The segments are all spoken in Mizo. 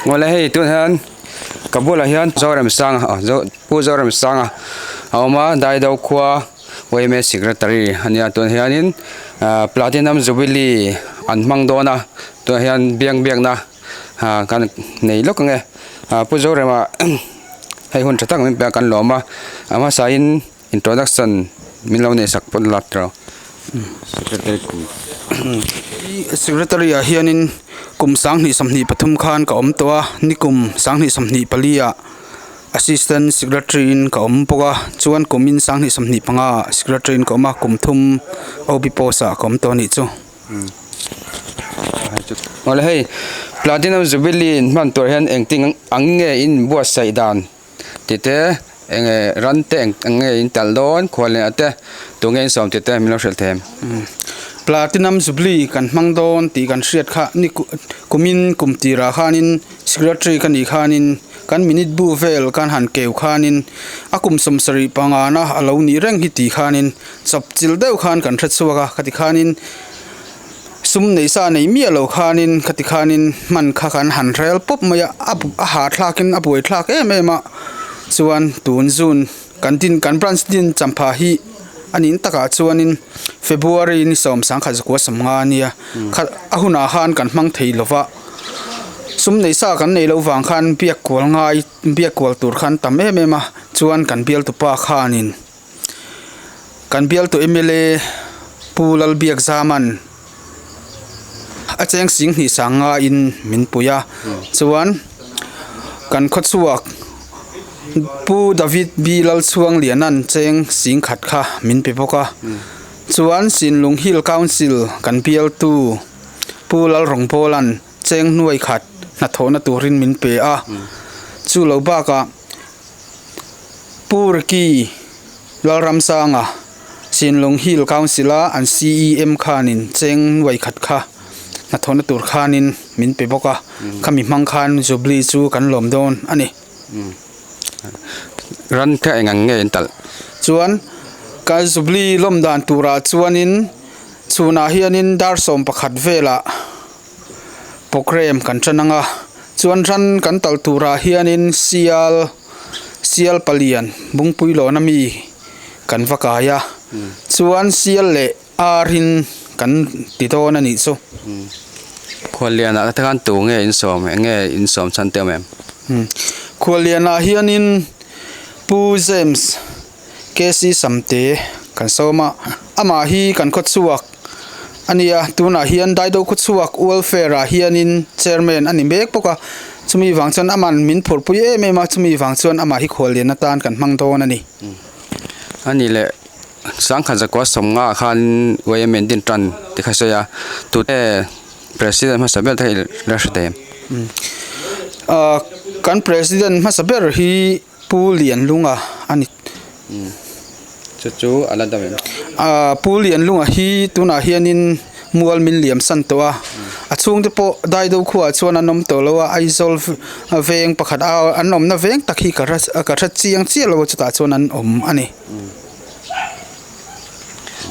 Awle hei tun hian ka bulah hian Zoremsanga aw Zo Pu Zoremsanga a awm a Daido khua yma secretary a nia tun hianin ah Platinum Jubilee an hmang dawn a tunah hian biang biakna ah kan nei lawk ang e ah Pu Zorema hei hun tha tak min pe a kan lawm a a hmasain Introduction min lo nei sak pawn lak tawh secretary kum. Secretary ah hianin kum 2023 khan ka awm tawh a, nikum 2024 ah assistant secretary in ka awm bawk a, chuan kumin 2025 ah secretary in ka awm a, kum thum OB post ah ka awm tawh a nih chu. Awle hei Platinum Jubilee in hman tur hian engtin ang nge in buatsaih dan Tih te, eng nge ran te eng nge in talh dawn, khual leh te tu nge in sawm tih te min lo hrilh them. Platinum Jubilee kan hmang dawn tih kan hriat kha ni kumin kum tirah khanin Secretary ka nih khanin kan minute bu vel kan han keu khanin a kum 75 na a lo nih reng hi tih khanin chawp chilh deuh khan kan hre chhuak a, khati khanin Sum neih sa nei miah lo khanin khati khanin hman kha kan han rel pawp mai a, a hahthlakin a buaithlak em em a, chuan tun zun kan din kan branch din champha hi a nih takah chuanin February ni 10,190 a nia, kha a hunah khan kan hmang thei lo va, sum neih sa kan neih loh vang khan biak kual ngai biak kual tur khan tam em em a, chuan kan bialtupa khanin. Kan bialtu mla Pu Lalbiakzaman a cheng sing hnih sang ngaiin min pui a, chuan kan khawchhuak Pu David B Lalchhuangliana'n cheng sing khat kha min pe bawk a, chuan Sinlung Hill Council kan bialtu Pu Lalrawngbawla'n cheng hnuai khat hnathawhna turin min pe a, chu lo bakah. Pu Ricky Lalramsanga, Sinlung Hill Council-a an CEM khanin cheng nuai khat kha hnathawhna tur khanin min pe bawk a, khami hmang khan Jubilee chu kan lawm dawn a ni. Ran kha eng ang nge in talh? Chuan ka Jubilee lawm dan turah chuanin chhunah hianin dar 11 velah Programme kan tan ang a, chuan ran kan talh turah hianin sial sial palian bungpui lawna mi kan va kai a, chuan sial leh ar in kan ti dawn a nih chu. Khuallianah te khan tu nge in sawm eng nge in sawm chhan teuh em? Khuallianah hianin Pu James KC Samte kan sawm a, amah hi kan khawchhuak a nia, tunah hian Daido khawchhuak welfare ah hianin chairman a ni mek bawk a, chumi vang chuan aman min phurhpui em em a, chumi vang chuan amah hi khuallian atan kan hmang dawn a ni. A ni leh 1950 khan yma din tan ti kha sawi a, tute president hmasa ber te kha i la hre thei em? Kan president hmasa ber hi. Pu Lianlunga a ni. Chu chu a la dam em? Pu Lianlunga hi tunah hianin mual min liam san tawh a, a chhungte pawh Daido khuaah chuan an awm tawh lo a, Aizawl veng pakhat a an awmna veng tak hi ka ka hre chiang chiah lo a chutah chuan an awm a ni.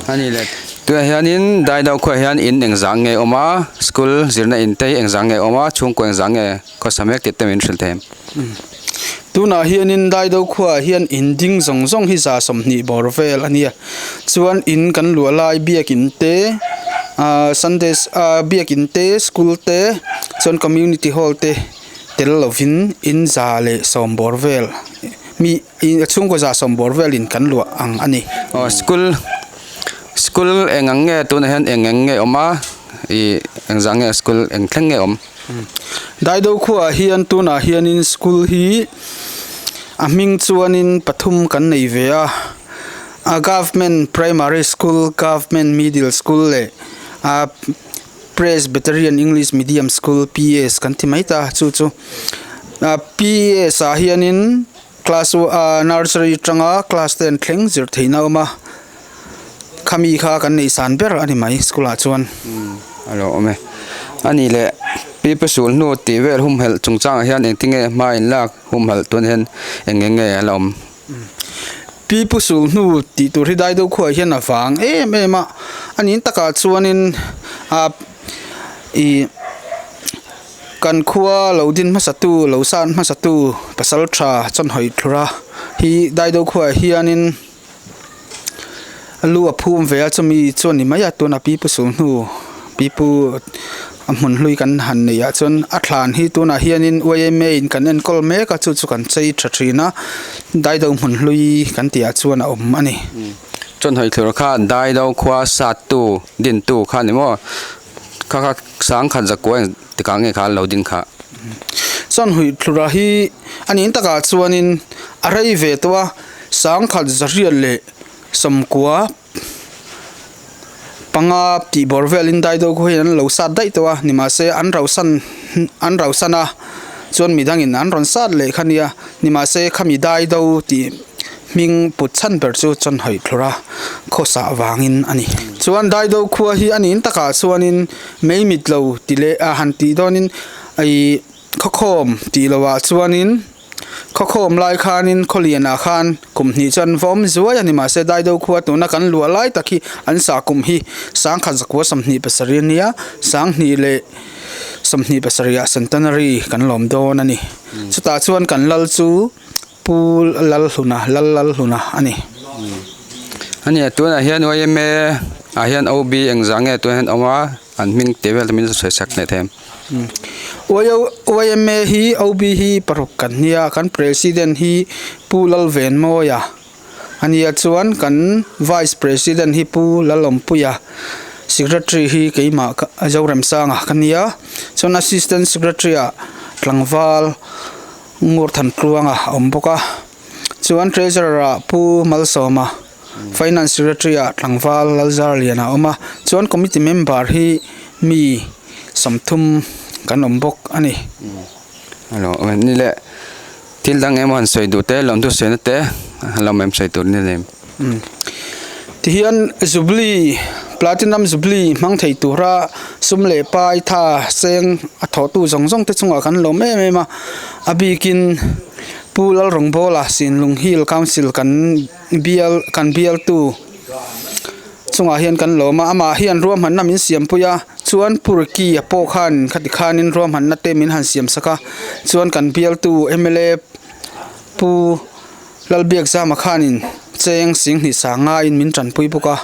A ni le, tunah hianin Daido khuaah hian in engzah nge awm a, school zirna in te hi engzah nge awm a, chhungkua engzah nge khawsa mek tih te min hrilh thei em? Tunah hianin Daido khuaah hian in ding zawng zawng hi 20 bawr vel a nia. Chuan in kan luah lai biakin te ahh Sunday ahh biakin te school te chuan community hall te tel lovin in 110 bawr vel mi a chhungkaw 110 bawr velin kan luah ang a ni. Aw school school eng ang nge tunah hian eng eng nge awm a ih engzah nge school eng thleng nge awm? Daido khuaah hian tunah hianin school hi a hming chuanin pathum kan nei ve a a government primary school government middle school leh a presbyterian english medium school P S kan ti mai ta chu chu a P S ah hianin class ah nursery atanga class ten thleng zir theihna a awm a khami kha kan neih san ber a ni mai school ah chuan. A lo awm e. A nih leh pi pu sul hnu tih vel humhelh chungchangah hian engtin nge hma in lak humhelh tun hian eng eng nge a la awm? Pi pu sul hnu tih tur hi Daido khuaah hian a vang em em a, a nih takah chuanin ah ih. Kan khua lo din hmasatu lo san hmasatu pasal tha chawnhawi thlura hi Daido khuaah hianin a lu a phum ve a chumi chuan ni mai a tuna pipu sulhnu pipu a hmun hlui kan han neih ah chuan a thlan hi tunah hianin yma in kan enkawl mek a chu chu kan chei tha thin a Daido hmun hlui kan tih ah chuan a awm a ni. Chawnhawi thlura kha Daido khua sattu dintu kha ni maw kha kha sangkhat zakua eng tikah nge kha lo ding kha. Chawnhawi thlura hi a nih takah chuanin a rei ve tawh a sangkhat zariat leh sawmkua panga tih bawr velin Daido khu hian an lo sat daih tawh a nimahse an rauhsan an rauhsan a chuan midangin an rawn sat leh kha nia nimahse khami Daido tih hming put chhan ber chu chawnhawi thlawr a khawsa vangin a ni. Chuan Daido khua hi a nin takah chuanin mei mit lo ti leh a han tih dawnin ih khawkhawm tih lohah chuanin. Khawkhawm lai khanin Khawlianah khan kum hnih chuan va awm zuai a ni mahse Daido khua tuna kan luah lai tak hi an sah kum hi sangkhat zakua 27 a nia, sanghnih leh 27 ah centenary kan lawm dawn a ni. Chutah chuan kan lal chu Pu Lalhluna, Lal Lalhluna a ni. A nia tunah hian yma ah hian OB engzah nge tunah hian awm a an hming tih vel te min sawi sak leh thei em? Yma hi OB hi paruk kan nia kan President hi Pu Lalvenmawia a nia chuan kan Vice President hi Pu Lalawmpuia Secretary hi keimah Zoremsanga ka nia chuan Assistant Secretary ah tlangval Ngurthantluanga a awm bawk a chuan Treasurer ah Pu Malsawma Finance Secretary ah tlangval Lalzarlian a awm a, chuan committee member hi mi 30 kan awm bawk a ni. Alo awm ni le, thil dang emaw han sawi duh te, lawmthu sawina te lo awm em sawi tur ni lem. Tihian Jubilee, Platinum Jubilee hmang thei tura sum leh pai tha seng a thawhtu zawng zawng te chungah kan lawm em em a, a bikin Pu Lalrawngbawla Sinlung Hill Council kan bial kan bialtu chungah hian kan lawm a amah hian ruahmanna min siampui a chuan Pu Ricky a pawh khan khati khanin ruahmanna te min han siam sak a chuan kan bialtu mla Pu Lalbiakzama khanin cheng singhnih sangaiin min tanpui bawk a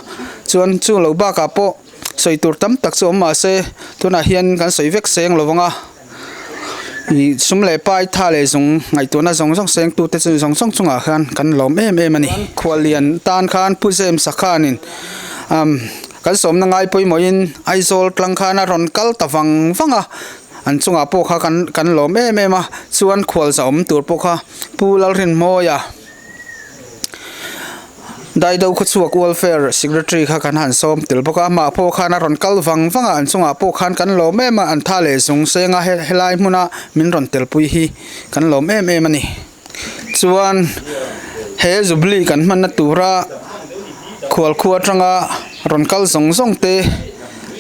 chuan chung lo bakah pawh sawi tur tam tak chu awm mahse tunah hian kan sawi vek seng lo vang a. Ih sum leh pai tha leh zawng ngaihtuahna zawng zawng seng tute chu zawng zawng chungah khan kan lawm em em a ni. Khuallian tan khan Pu James a khanin umm kan sawmna ngai pawimawhin Aizawl tlang khan a rawn kal ta vang vang a, an chungah pawh kha kan kan lawm em em a, chuan khual zahawm tur pawh kha Pu Lalrinmawia. Daido khawchhuak Welfare Secretary kha kan han sawm tel bawk a, amah pawh khan a rawn kal vang vang a, an chungah pawh khan kan lawm em a, an tha leh zung seng a, helai hmuna min rawn telpui hi kan lawm em em a ni. Chuan he Jubilee kan hmanna tura khualkhua atanga rawn kal zawng zawng te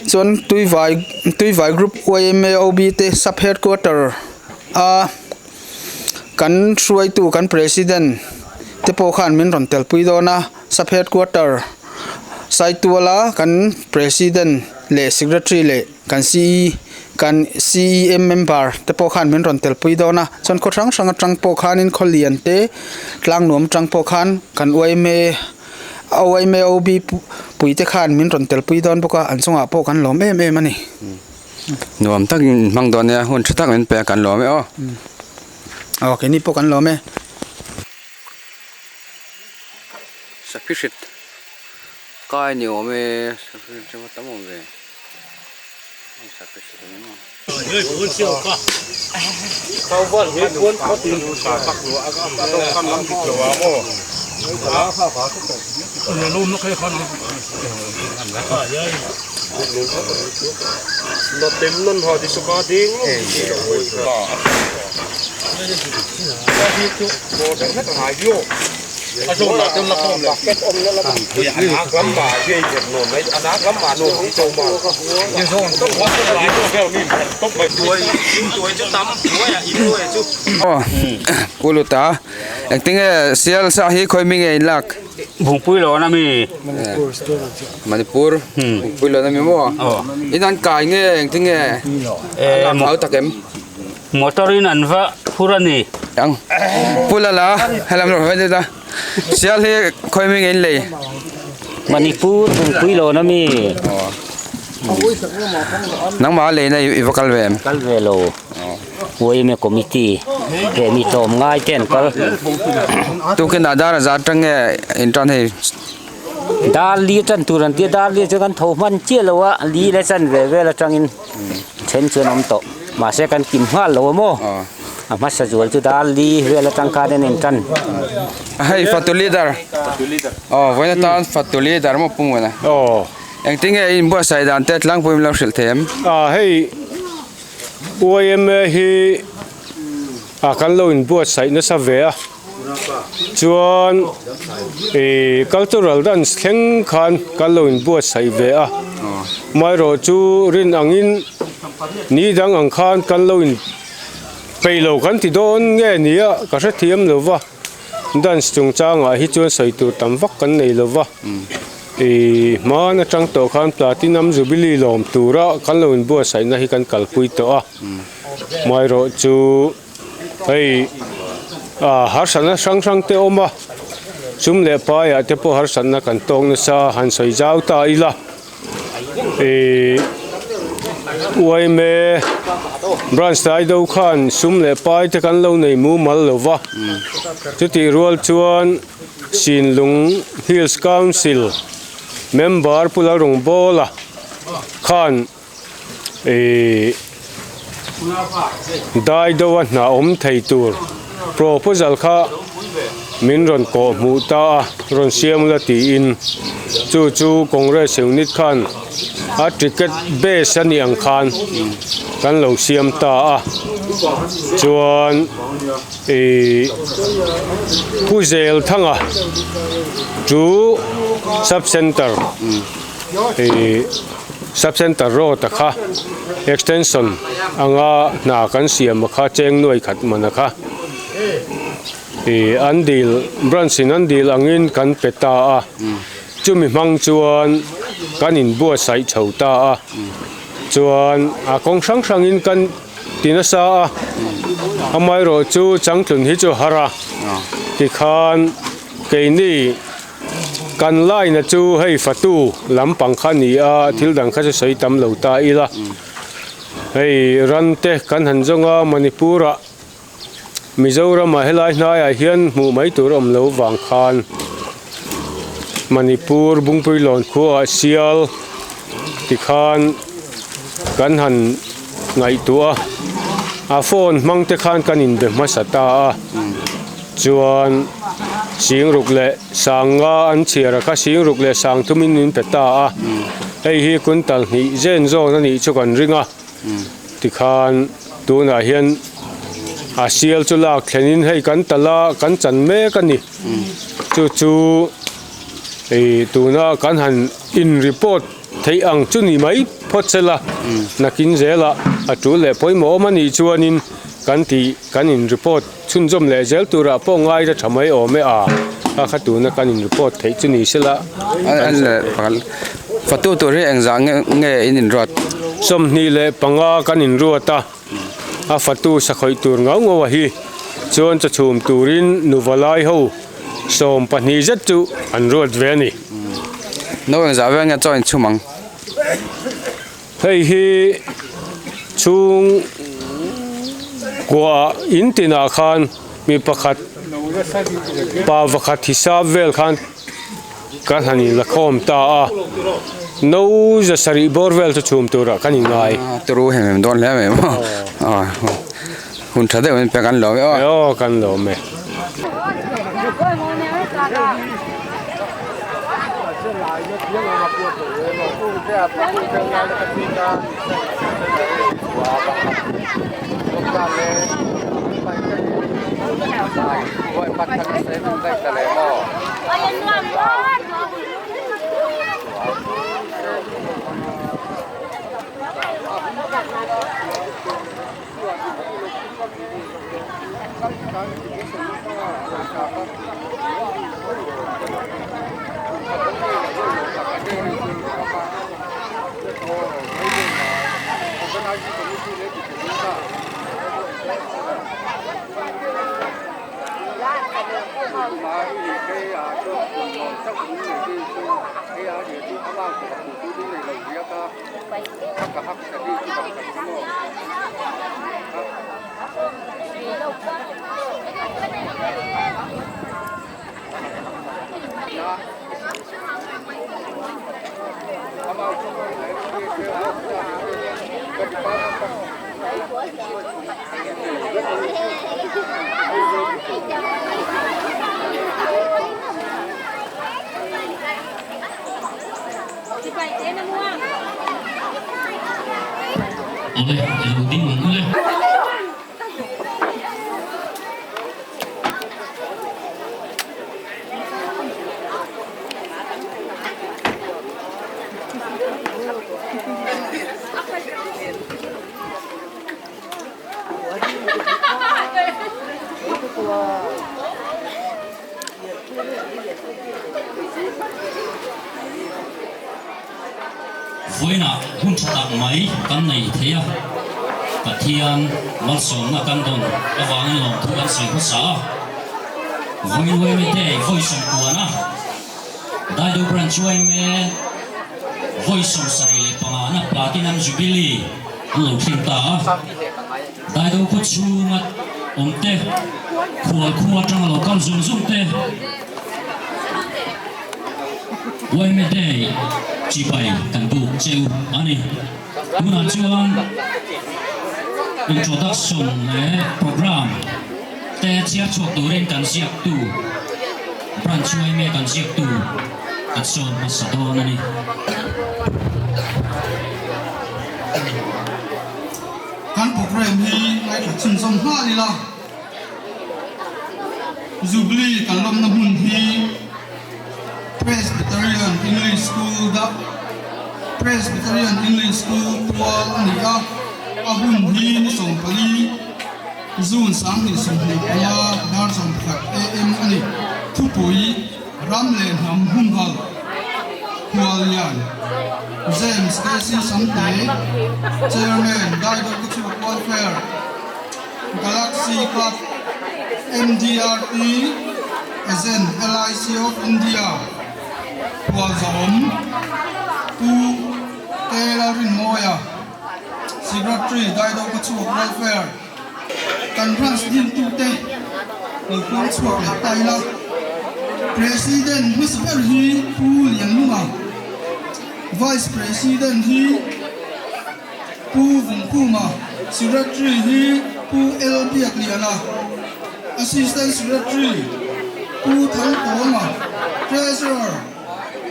chuan Tuivai Tuivai Group yma OB te Sub Headquarter a Kan hruaitu kan President te pawh khan min rawn telpui dawn a, Sub Headquarter Saituala kan President leh Secretary leh kan CE kan CEM member te pawh khan min rawn telpui dawn a, chuan khaw hrang hrang atang pawh khanin khaw lian te tlangnuam atang pawh khan kan yma yma OB pui te khan min rawn telpui dawn bawk a, an chungah pawh kan lawm em em a ni. Nuam tak in hmang dawn nia, hun tha tak min pe a kan lawm e aw. Aw keini pawh kan lawm e. Sakhi hrit kai ni awm e, sakhi hrit chu va tam awm ve. Sakhi hrit a ni maw. Pu Luta, engtinge sial sa hi khawi mi nge in lak? Bungpui lo na mi. Manipur Bungpui lo na mi maw? In an kai nge engtinge? An lak hau tak em? Motor in an va phur a ni. Ang Pu Lala helam rawh ve ta sial hi khawi mi nge in lei. Manipur Bungpui lawn a mi. Nangmah a leina i va kal ve em? Kal ve lo. Uaime committee he mi tlawm ngai te an kal. Tukin ah dar a zat tang nge in tan hei. Dar li tan tur an tia dar li chu kan tho hman chiah lo a li le chan ve vel atangin then chuan awm tawh mahse kan kim nghal lo a maw a hmasa zual chu dar li vel atang khan an intan. Hei fatu leader aw vawiin atan fatu leader maw pu Muana engtin nge i inbuatsaih dan te tlangpui min lo hrilh thei em? Hei YMA hi a kan lo inbuatsaih nasa ve a chuan ih cultural dance thleng khan kan lo inbuatsaih ve a amaherawh chu rin angin ni dang ang khan kan lo in peih lo kan ti dawn nge ni a ka hrethiam lo va dance chungchangah hi chuan sawi tur tam vak kan nei lo va. Ih hmaan atang tawh khan Platinum Jubilee lawm tura kan lo inbuatsaihna hi kan kalpui tawh a, hmaerawh chu hei ah harsatna hrang hrang te awm a, chum leh paiah te pawh harsatna kan tawk nasa han sawi zau ta ila ih YMA branch tlai do khan sum leh pai te kan lo nei mumal lo va, chutih rual chuan. Sinlung Hills Council member Pu Lalrawngbawla khan ihh dai deuha hna awm thei tur proposal kha min rawn kawh hmuh ta a rawn siam ula tiin chu chu Congress unit khan a ticket base a nih ang khan kan lo siam ta a chuan. Ih Pu Zelthanga chu sub center ih sub center road a kha extension anga hna kan siam a kha cheng nuai khat man a kha ih an dil branch in an dil angin kan pe ta a chumi hmang chuan kan inbuatsaih chho ta a chuan a kawng hrang hrangin kan. Ti nasa a, amaherawh chu changtlun hi chu har a, tikhan keini kan line a chu hei fatu lampang kha a ni a, thil dang kha chu sawi tam lo ta ila, hei ran te kan han zawng a Manipur ah Mizoram ah helai hnaiah hian hmuh mai tur a awm lo vang khan Manipur Bungpuilawn khua ah sial tikhan kan han ngaihtuah a a phone hmang te khan kan inbe hmasa ta a chuan singruk leh sanga an chhiar a kha singruk leh sang thumin min pe ta a hei hi quintal hnih zen zawn a nih chu kan ring a tikhan tunah hian a sial chu lak thlenin hei kan tal a kan chan mek a ni chu chu ih tuna kan han in report. Theih ang chu ni mai phawt se la, nakin zelah a tul leh pawimawh awm a nih chuanin kan tih kan in report chhunzawm leh zel turah pawh ngai la tha mai awm e a, kha kha tuna kan in report theih chu ni se la. Fatu tur hi engzah nge in inruat? 25 kan inruat a, a fatu sakhawih tur ngau ngau a hi chuan chawchhum turin nuvalai ho 12 zet chu an ruat ve a ni. No engzah vel nge chaw in chhum ang? Hei hi chhung kuah in tinah khan mi pakhat pa pakhat hisap vel khan kan han in la khawm ta a, no za sarih bawr vel chu chhum turah kan inngai. Turu hem hem dawn hle mai maw? Hun tha deuh in pe kan lawm e aw. Aw kan lawm e. Awle, i lo ding ang ule. Vawiinah hun tha tak mai kan nei thei a, Pathian malsawmna kan dawn avangin lawmthu kan sawi hmasa a. Vawiin Yma Day vawi sawmkuan a, Daido Branch Yma vawi 75 na Platinum Jubilee an lo thleng ta a. Daido khaw chhunga awm te, khual khua atanga lo kal zung zung te, Yma Day chibai kan buk cheu a ni. Tunah chuan introduction leh program te chhiar chhuak turin kan ziaktu, branch yma kan ziaktu kan sawm hmasa dawn a ni. Kan program hi ngaithla chhunzawm nghal ila, Jubilee kan lawmna hmun hi Presbyterian English School da Presbyterian English School tual a ni a, a hun hi ni 14 June 2025 dar 11 am a ni. Thupui Ram leh Hnam Humhalh Khuallian James KC Samte, Chairman, Daido Kawchhuak Welfare, Galaxy Club, MDRT, Agent, LIC of India, Khualzawm, Pu K Lalrinmawia, Secretary, Daido Kawchhuak Welfare. Kan branch dintute lo puang chhuak leh ta ila, President hmasa ber hi Pu Lianlunga, Vice President hi Pu Vungkhuma, Secretary hi Pu L Biakliana, Assistant Secretary Pu Thangtawnga, Treasurer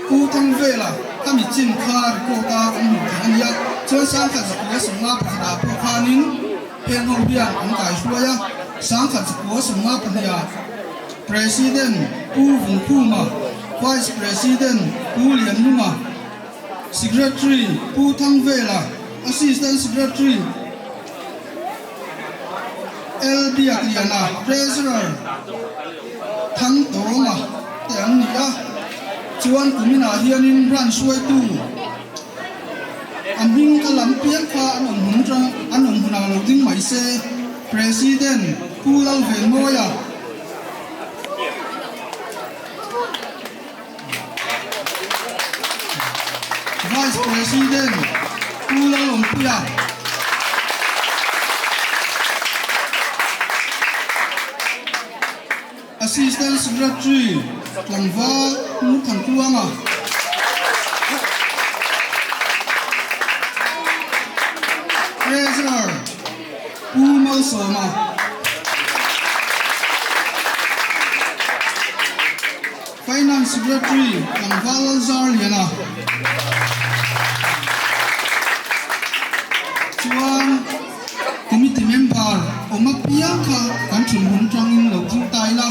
Pu Thangvela, khami chin kha record a kan hmuh theih a nia, chuan 1952 ah pawh khanin Heng ho hian an kaihruai a, 1952 ah President Pu Vungkhuma, Vice President Pu Lianlunga, Secretary Pu Thangvela, Assistant Secretary L Biakliana, Treasurer Thangtawnga te an ni a, chuan kuminah hianin branch hruaitu, A hming ka lam piang kha an awm hmun tang an awm hunah lo ding mai se, President Pu Lalvenmawia. Vice President Pu Lalawmpuia. Assistant Secretary tlangval Pu Thantluanga. Treasurer Pu Malsawma. Finance Secretary tlangval Lalzarliana. Chuan Committee member awm apiang kha kan thunhun tangin lo thing ta ila.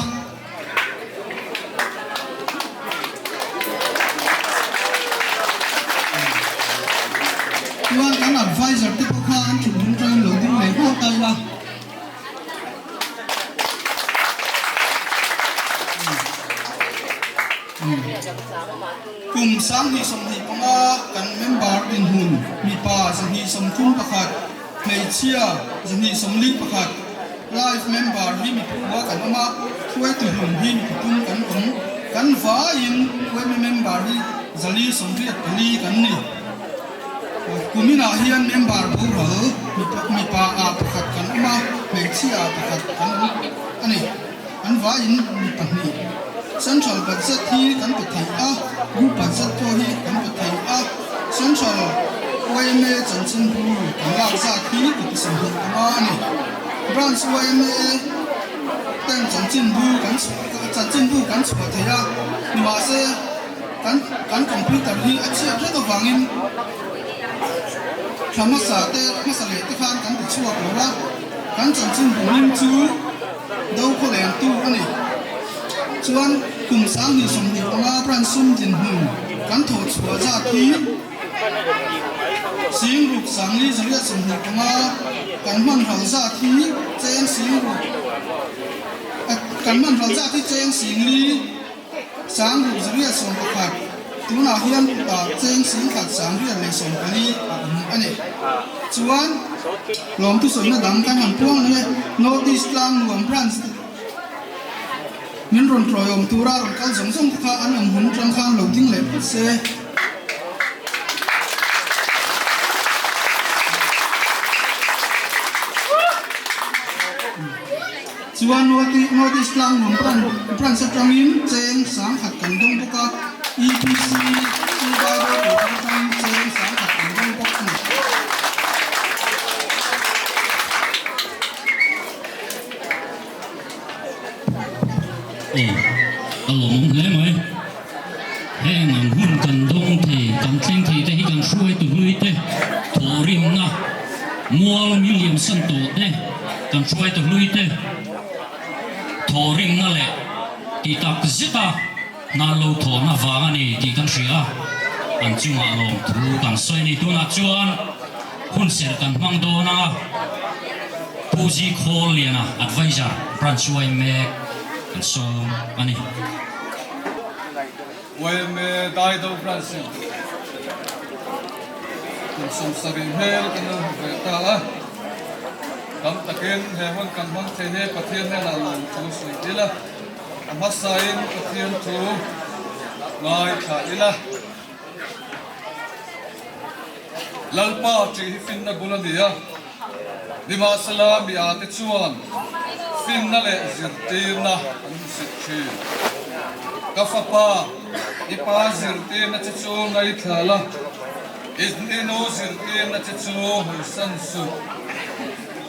Chuan kan advisor te pawh kha an thunhun tangin lo ding leh nghal ta ila. Kum 2025 kan member dinhmun mipa 231, hmeichhia 241. Life member hi mi pakua kan awm a, hruaitu hlum hi mi pathum kan awm. Kan vaiin yma member hi 484 kan ni. Kuminah hian member boral mipa ah pakhat kan awm a, hmeichhia ah pakhat kan awm a ni. An vaiin mi pahnih. Central budget hi kan pe thei a, group budget pawh hi kan pe thei a. Central yma chanchinbu kan lak zat hi kopi 25 a ni. Branch yma ten chanchinbu kan chanchinbu kan chhuah thei a, nimahse kan kan computer hi a chhiat vek avangin thla hmasa te hmasa leh te khan kan ti chhuak lo a, kan chanchinbu hming chu do khawlengtu a ni. Chuan kum 2025 branch sum dinhmun kan thawh chhuah zat hi 6 sangli 125 kan hman hral zat hi cheng 6 kan hman hral zat hi cheng 4 6 111 tunah hian kutah cheng 1 814 a awm a ni. Chuan lawmthu sawina dang kan han puang ang e, North East Tlangnuam Branch Min rawn ṭawiawm tura rawn kal zawng zawng te kha an awm hun ṭang khan lo ding leh phawt se. Chuan North East Tlangnuam Branch aṭangin cheng 10,000 kan dawng bawk a, EPC Bible Kohhran aṭangin cheng 10,000 kan dawng bawk a ni. Aw, a lawmawm hle mai. Heng ang hun kan dawng thei, kan thleng thei te hi kan hruaitu hlui te thawhrimna mual min liamsan tawh te, kan hruaitu hlui te thawhrimna leh tih tak zeta hna lo thawhna vang a ni tih kan hria a, an chungah lawmthu kan sawi a ni. Tunah chuan hun serh kan hmang dawn ang a. Pu Zi Khawl Liana, Adviser, Branch yma kan sawm a ni. Yma Daido Branch in kum 70 hmel kan lo hmu ve ta a, tam takin he hun kan hmang thei hi Pathian hnenah lawmthu sawi ila, a hmasain Pathian thu ngaithla ila. Lalpa tih hi finna bul a ni a, nimahsela mi â te chuan finna leh zirtirna an hmusit thin. Ka fapa, i pa zirtirna che chu ngaithla la, i nu zirtirna che chu hawisan suh.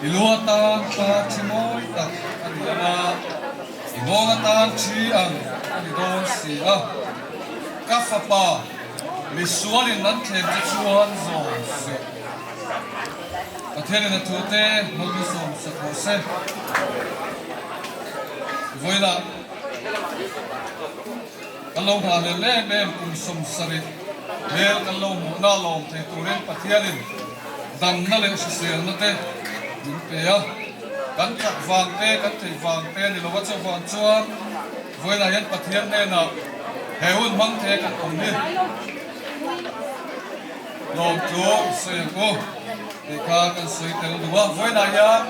I lu atan pa thi mawi tak a ni ang a, i nghawng atan thi ang a ni dawn si a. Ka fapa, misualin an thlem che chuan zawm suh. Pathianin a thute hmawlh sawm sak rawh se. Vawiinah kan lo nghah lel em em kum 70 hmel kan lo hmuhna lawm thei turin Pathianin damna leh hriselna te min pe a. Kan chak vang te, kan theih vang te a ni lo a, chuvang chuan Vawiinah hian Pathian hnenah he hun hmang the kan awm hi lawmthu sawi ang u tih kha kan sawi tel duh a. Vawiinah hian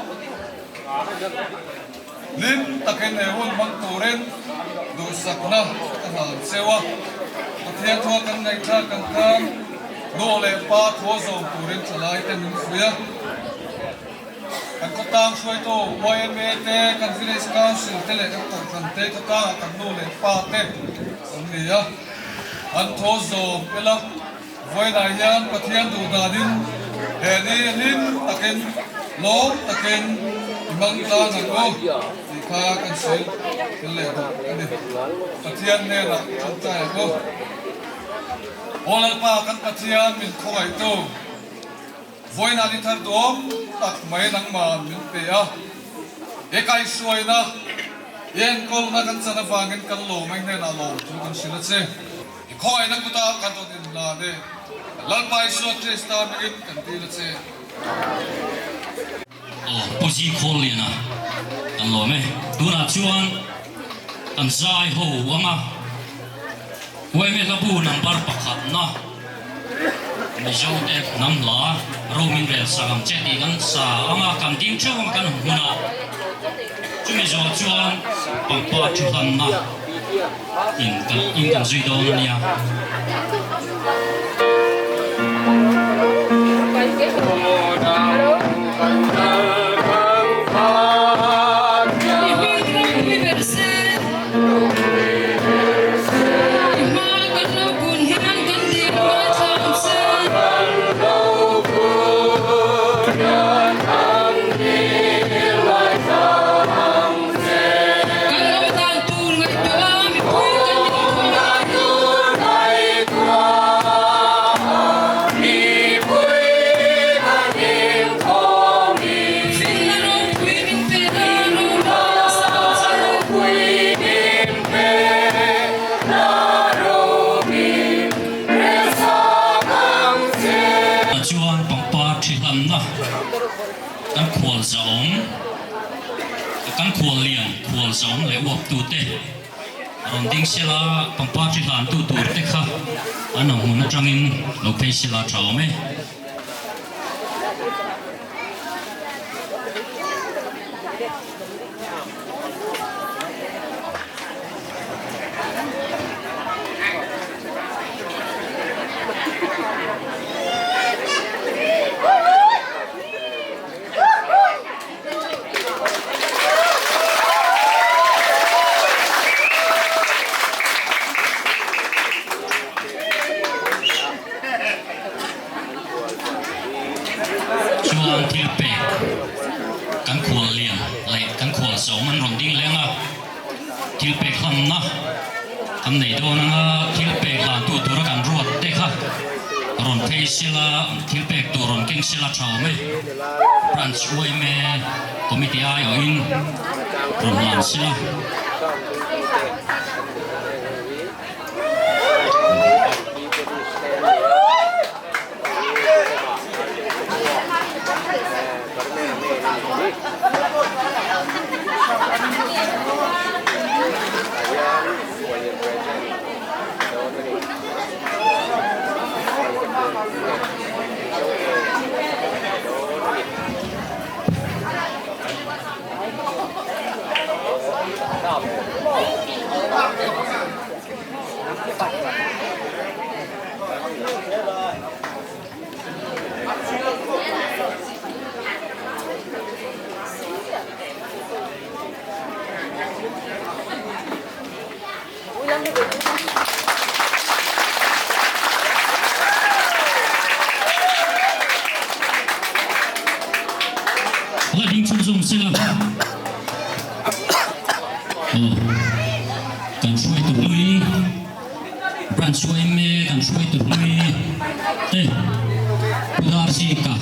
hlim takin he hun hmang turin duhsakna ka hlan cheu a. Pathian thua kan ngaihthlak ang khan nu leh pa thua zawm turin thalai te min fuih a. Kan khawtlang hruaitu yma te, kan Village Council te leh kan kohhran te khawtlangah kan nu leh pa te an ni a, an thaw zawm ila. Vawiinah hian Pathian duh danin he ni hlim takin, lawm takin i hmang tlang ang u tih kha kan sawi tel leh duh a ni. Pathian hnenah tawngtai ang u. Aw Lalpa kan Pathian min khawngaihtu. Vawiinah ni thar duam tak mai nangmah min pe a, he kaihhruaina i enkawlna kan chan avangin kan lawm a, i hnenah lawm thu kan hrilh a che. I khawngaihna kutah kan rawn inlan e, Lalpa Isua Krista hmingin kan dil a che. Aw, Pu Zi Khawl Liana kan lawm e. Tunah chuan kan zai ho ang a, Uaime hlabu number pakhatna Mizo te hnam hla Romin rel sak ang che tih kan sa ang a, kan ding theuh ang kan hmunah. Chumi zawh chuan pangpar thu hlanna in kan in kan zui dawn a nia. Chuan pangpar thi hlanna kan khual zaawm kan khual lian khual zaawm leh uap tute rawn ding sela pangpar thi hlan tu tur te kha an awm hmun atangin lo phei sela tha awm e. Chuan thil pek kan khual lian leh kan khual zawm an rawn ding leng a, thil pek hlanna kan nei dawn anga thil pek hlantu tura kan ruat te kha rawn phei sela thil pek tur rawn keng sela tha awm e. Branch yma Committee aiawhin rawn hlan sela. La ding chhunzawm sela. Aw kan hruaitu hlui branch yma kan hruaitu hlui te Pu Darchika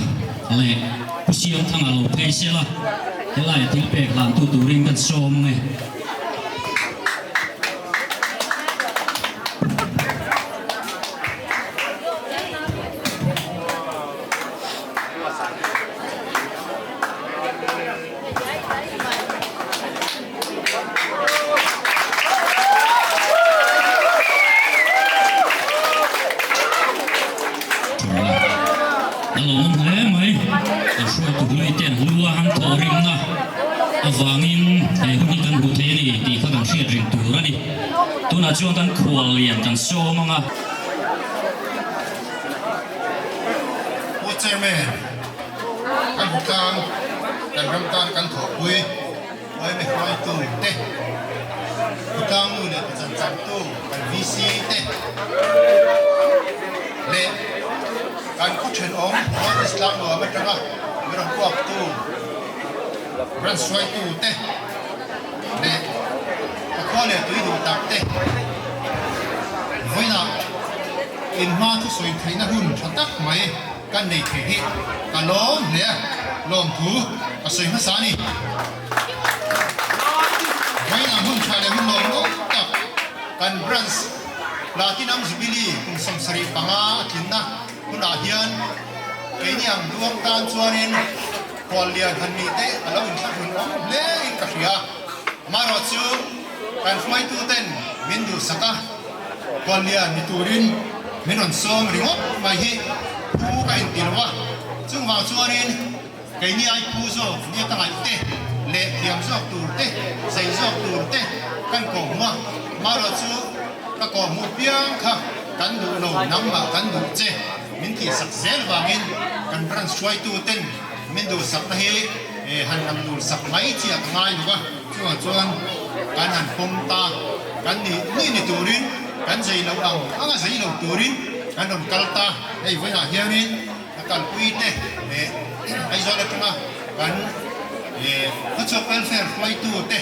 leh Pu Siamthanga lo phei sela helai thil pek hlantu turin kan sawm nge. A lawmawm hle mai. A hruaitu hlui ten hlua an thawhrimna avangin he hun hi kan hmu thei a ni tih kha kan hriat reng tur a ni. Tunah chuan kan khual lian kan sawm ang a. Pu Chairman, kan hutlang, kan ram tan kan thawhpui yma hruaitu te, hutlang nu leh pachan changtu kan VC te leh kan khaw thenawm North East Tlangnuam atanga mi rawn kuaktu branch hruaitu te leh ka khua leh tui duh tak te vawiinah inhma thusawi theihna hun tha tak mai kan nei thei hi ka lawm hle a, lawmthu ka sawi hmasa a ni. Vawiinah hmun tha leh hun lawmawm tak kan branch Platinum Jubilee kum 75 a tlinna hunah hian keini ang duang tan chuanin khuallian han nih te a lo inthlahrun awm hle in ka hria. Amaherawhchu kan hruaituten min duhsak a. Khuallian ni turin min rawn sawm ringawt mai hi phu ka inti lo a, chungvang chuanin keini ai phu zawk nia ka ngaih te leh thiam zawk tur te, zei zawk tur te kan kawhhmuh a, marawh chu ka kawhhmuh piang kha kan duh lo, nangmah kan duh che min tihsak zel vangin kan branch hruaitu ten min duhsakna hi han lang tur sak mai chiah ka ngai lo va, chuvang chuan kan han pawm ta, kan nih nih ni turin kan zei lo ang ang a zei lo turin kan rawn kal ta, hei vawiinah hianin. A kalpui te leh Aizawl atanga kan khawchhuak welfare hruaitu te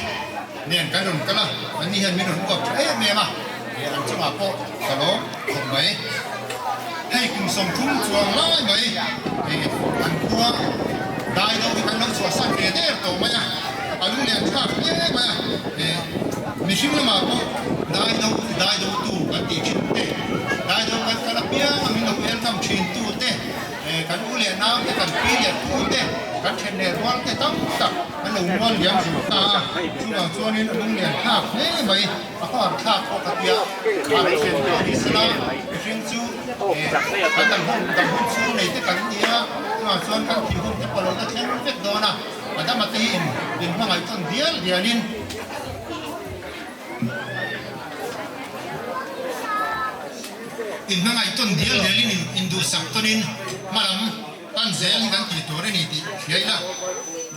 nen kan rawn kal a, anni hian min rawn uap tha em em a, an chungah pawh ka lawm khawp mai. Hei kum 30 chuang lai mai an khua dai do hi kan lo chhuahsan ve der tawh mai a, a lunglen thlak hle mai a, mihring lamah pawh dai do dai do tu kan tih thin te, dai do kan kal apiang a min lo welcome thin tu te, kan u leh nau te, kan pi leh pu te, kan then leh rual te tam tak an lo mual liam zo ta a, chuvang chuanin a lunglen thlak hle mai, a khawhar thlak pawh ka tia, a then pawh ni sela mihring chu kan dam hun dam hun chhung nei te kan ni a, chuvang chuan kan thih hun te pawh lo la thleng vek dawn a, Adama te hi in inhmangaih tawn dial dialin. Inhmangaih tawn dial dialin induhsak tawnin hmalam pan zel hi kan tih tur a ni tih hria ila,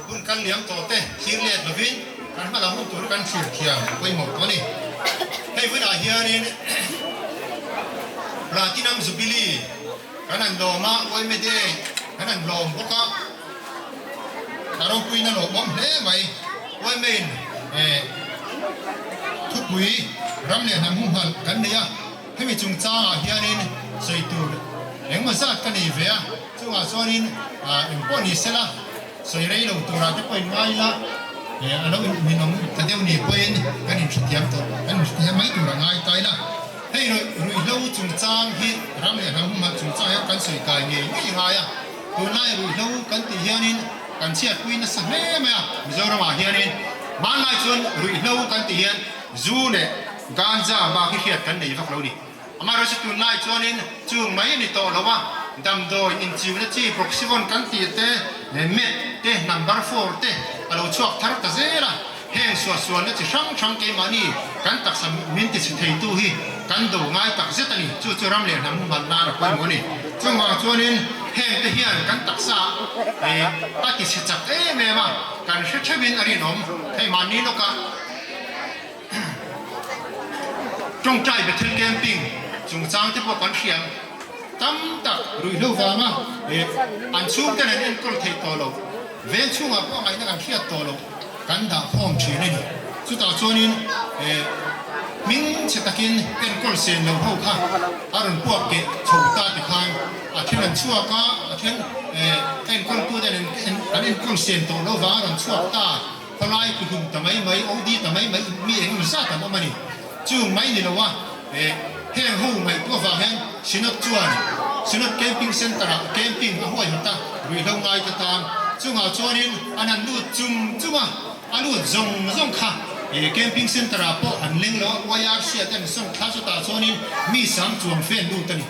hun kal liam tawh te thlir let lovin kan hmalam hun tur kan thlir thiam pawimawh tawh a ni. Hei hunah hianin Platinum Jubilee kan han lawm a, Yma Day kan han lawm bawk a, A ropuina lawmawm hle mai. Yma-in thupui ram leh hnam humhalh kan nei a, hemi chungchangah hianin sawi tur engmaw zat ka nei ve a, chungah chuanin engpawh ni sela sawi rei lo turah te pawhin ngai ila a lo ninawm ta deuh ni pawhin kan inhrethiam tawh, kan inhrethiam mai tur a ngai ta ila. Hei ruihhlo chungchang hi ram leh hnam humhalh chungchang hian kan sawi kai ngei ngei ngai a. Tunlai ruihhlo kan tih hianin kan chhiatpui nasa hle mai a, Mizoramah hianin hmanlai chuan ruihhlo kan tih hian zu leh ganja bak hi hriat kan nei vak lo ni. Amaherawhchu tunlai chuanin chung mai a ni tawh lo a, damdawi inchiuna chi Proxyvon kan tih te, Met te, Number four te a lo chhuak thar ta zel a. Heng suahsualna chi hrang hrang keimahni kan taksa min tichhe theitu hi kan do ngai tak zet a ni. Chu chu ram leh hnam humhalh nan a pawimawh a ni. Chuvang chuanin heng te hian kan taksa a tichhe chak em em a, kan hre theuhin a rinawm. Hei mahni lawka tawngtai Bethel Camping chungchang te pawh kan hria ang. Tam tak ruihhlo vanga an chhungten an enkawl theih tawh loh. Veng chhungah pawh ngaihna kan hriat tawh loh kan dah khawm thin a ni. Chutah chuanin hming chhe takin enkawl sen lo ho kha a rawn puak keh chho ta ti khan a then an chhuak a, a then enkawltu ten an enkawl sen tawh lo vang a rawn chhuak ta, khawlai kuhlum ta mai mai, OD ta mai mai mi eng emaw zat an awm a ni. Chung mai ni lo a, heng ho ngaihtuah vang hian Synod chuan Synod Camping Centre ah camping a huaihawt a, ruihhlo ngai te tan. Chungah chuanin an han lut chung chung a, a lut zawng zawng kha Camping Centre ah pawh an leng lo a, YRC ah te an sawm thla chutah chuanin mi sang chuang fe an lut a ni.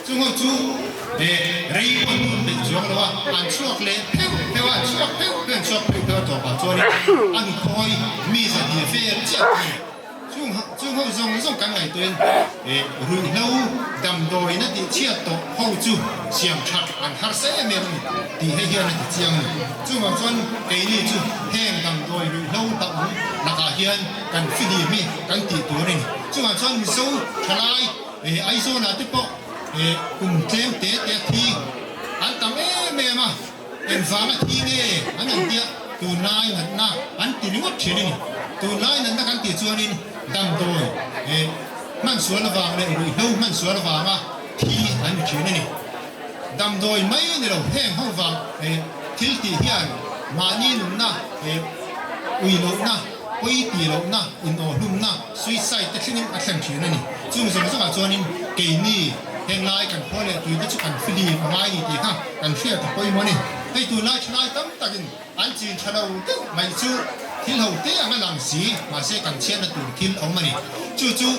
Chung ho chu rei pawh an lut peih chuang lo a, an chhuak leh pheuh pheuh a, an chhuak pheuh pheuh, an chhuak pheuh pheuh a tawpah chuanin an khawi mi zahnih vel chiah a ni. Chung chung ho zawng zawng kan ngaihtuahin ruihhlo damdawiin a tihchhiat tawh ho chu siam that an harsa em em a ni tih hei hian a ti chiang a ni. Chuvang chuan keini chu heng damdawi ruihhlo hlauhawm lakah hian kan fihlim hi kan tih tur a ni. Chuvang chuan Mizo thalai Aizawl-ah te pawh kum tlem te te a thi an tam em em a, Engvanga thi nge an an tia tunlai natna an ti ringawt thin a ni. Tunlai natna kan tih chuanin damdawi hman sual avang leh ruihhlo hman sual avanga thi an ni thin a ni. Damdawi mai ni lo heng ho vang thil tih hian mahni nunna ui lohna, pawi ti lohna, inawhlumna, suicide te thlengin a thlen thin a ni. Chung zawng zawngah chuanin keini henglai kan khua leh tuite chu kan fihlim a ngai ni tih kha kan hriat a pawimawh a ni. Hei tunlai thalai tam takin an chin tha lo deuh mai chu thil ho te ang a lang si, mahse kan chhiatna tur thil a awm a ni. Chu chu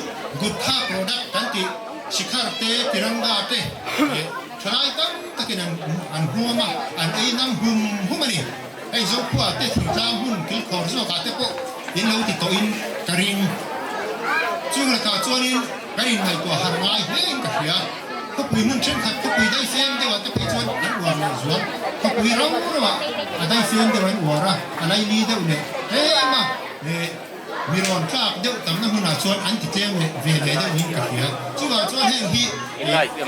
Gutkha product kan tih Shikhar te, Tiranga te leh thalai tam takin an huam a, an ei nam hum hum a ni. Hei Zokhua te thingtlang hmun kilkhawr zawkah te pawh in lo ti tawhin ka ring. Chung lakah chuanin kan inngaihtuah harh ngai hlein ka hria. Khawpui hmun thenkhat khawpui daifem deuhah te phei chuan an uar leh zual. Khawpui rau rauah a daifem deuh an uar a, a laili deuh leh tlem a. Mi rawn tlak deuh tamna hmunah chuan an ti tlem leh ve ve deuh niin ka hria. Chuvang chuan heng hi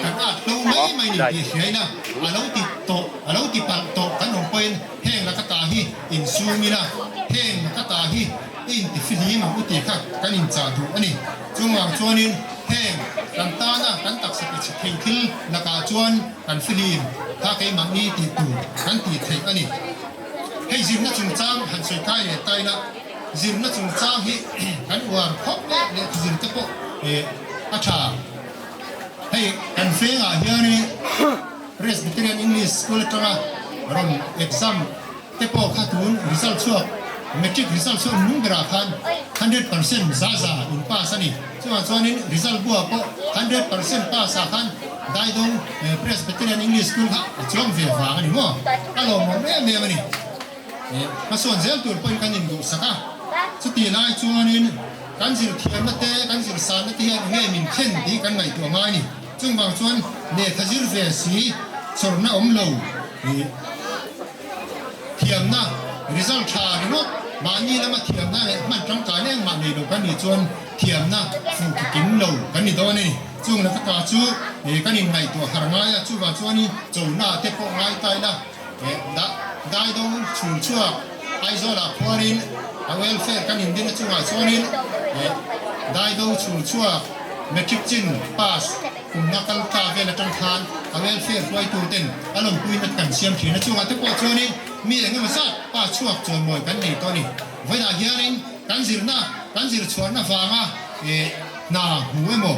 kan at hlo mai mai ni tih hriaina a lo ti tawh, a lo ti palh tawh kan awm pawhin heng laka ta hi insum ila, heng laka ta hi i intifihlim ang u tih kha kan inchah duh a ni. Chungvang chuanin heng kan tana kan taksa pe chhe thei thil lakah chuan kan fihlim kha keimahni tih tur kan tih theih a ni. Hei zirna chungchang han sawi kai leh ta ila, zirna chungchang hi kan uar khawp leh lehkha zir te pawh a tha. Hei kan vengah hian Presbyterian English School atanga rawn exam te pawh kha tun result chhuak matric result chhuak nung berah khan 100% za za in pass a ni. Chuvang chuanin result buah pawh 100% pass ah khan Daidawng Presbyterian English School kha a chuang ve vang a ni maw? A lawmawm em em a ni. Hmasawn zel tur pawhin kan induhsak a, chutih lai chuanin kan zir thiamna te, kan zir sanna te hian enge min thlen tih kan ngaihtuah ngai a ni. Chungvang chuan lehkha zir ve si chawrna awm lo thiamna result tha ringawt mahni lama thiamna leh hman tangkai na engmah nei lo kan nih chuan thiamna fuh ki kim lo kan ni dawn a ni. Chung laka ta chu kan inngaihtuah har ngai a, chuvang chuanin chona te pawh ngai ta ila. Daido chhul chhuak Aizawlah khuanin a welfare kan indin a chungah chuanin Daido chhul chhuak matric chin pass kumna kal ta vel atang khan a welfare hruaitu ten a lawmpuina kan siam thin a chungah te pawh chuanin mi eng emaw zat pass chhuak chawimawi kan nei tawh a ni. Vawiinah hianin kan zirna kan zir chhuahna vanga hna hmu emaw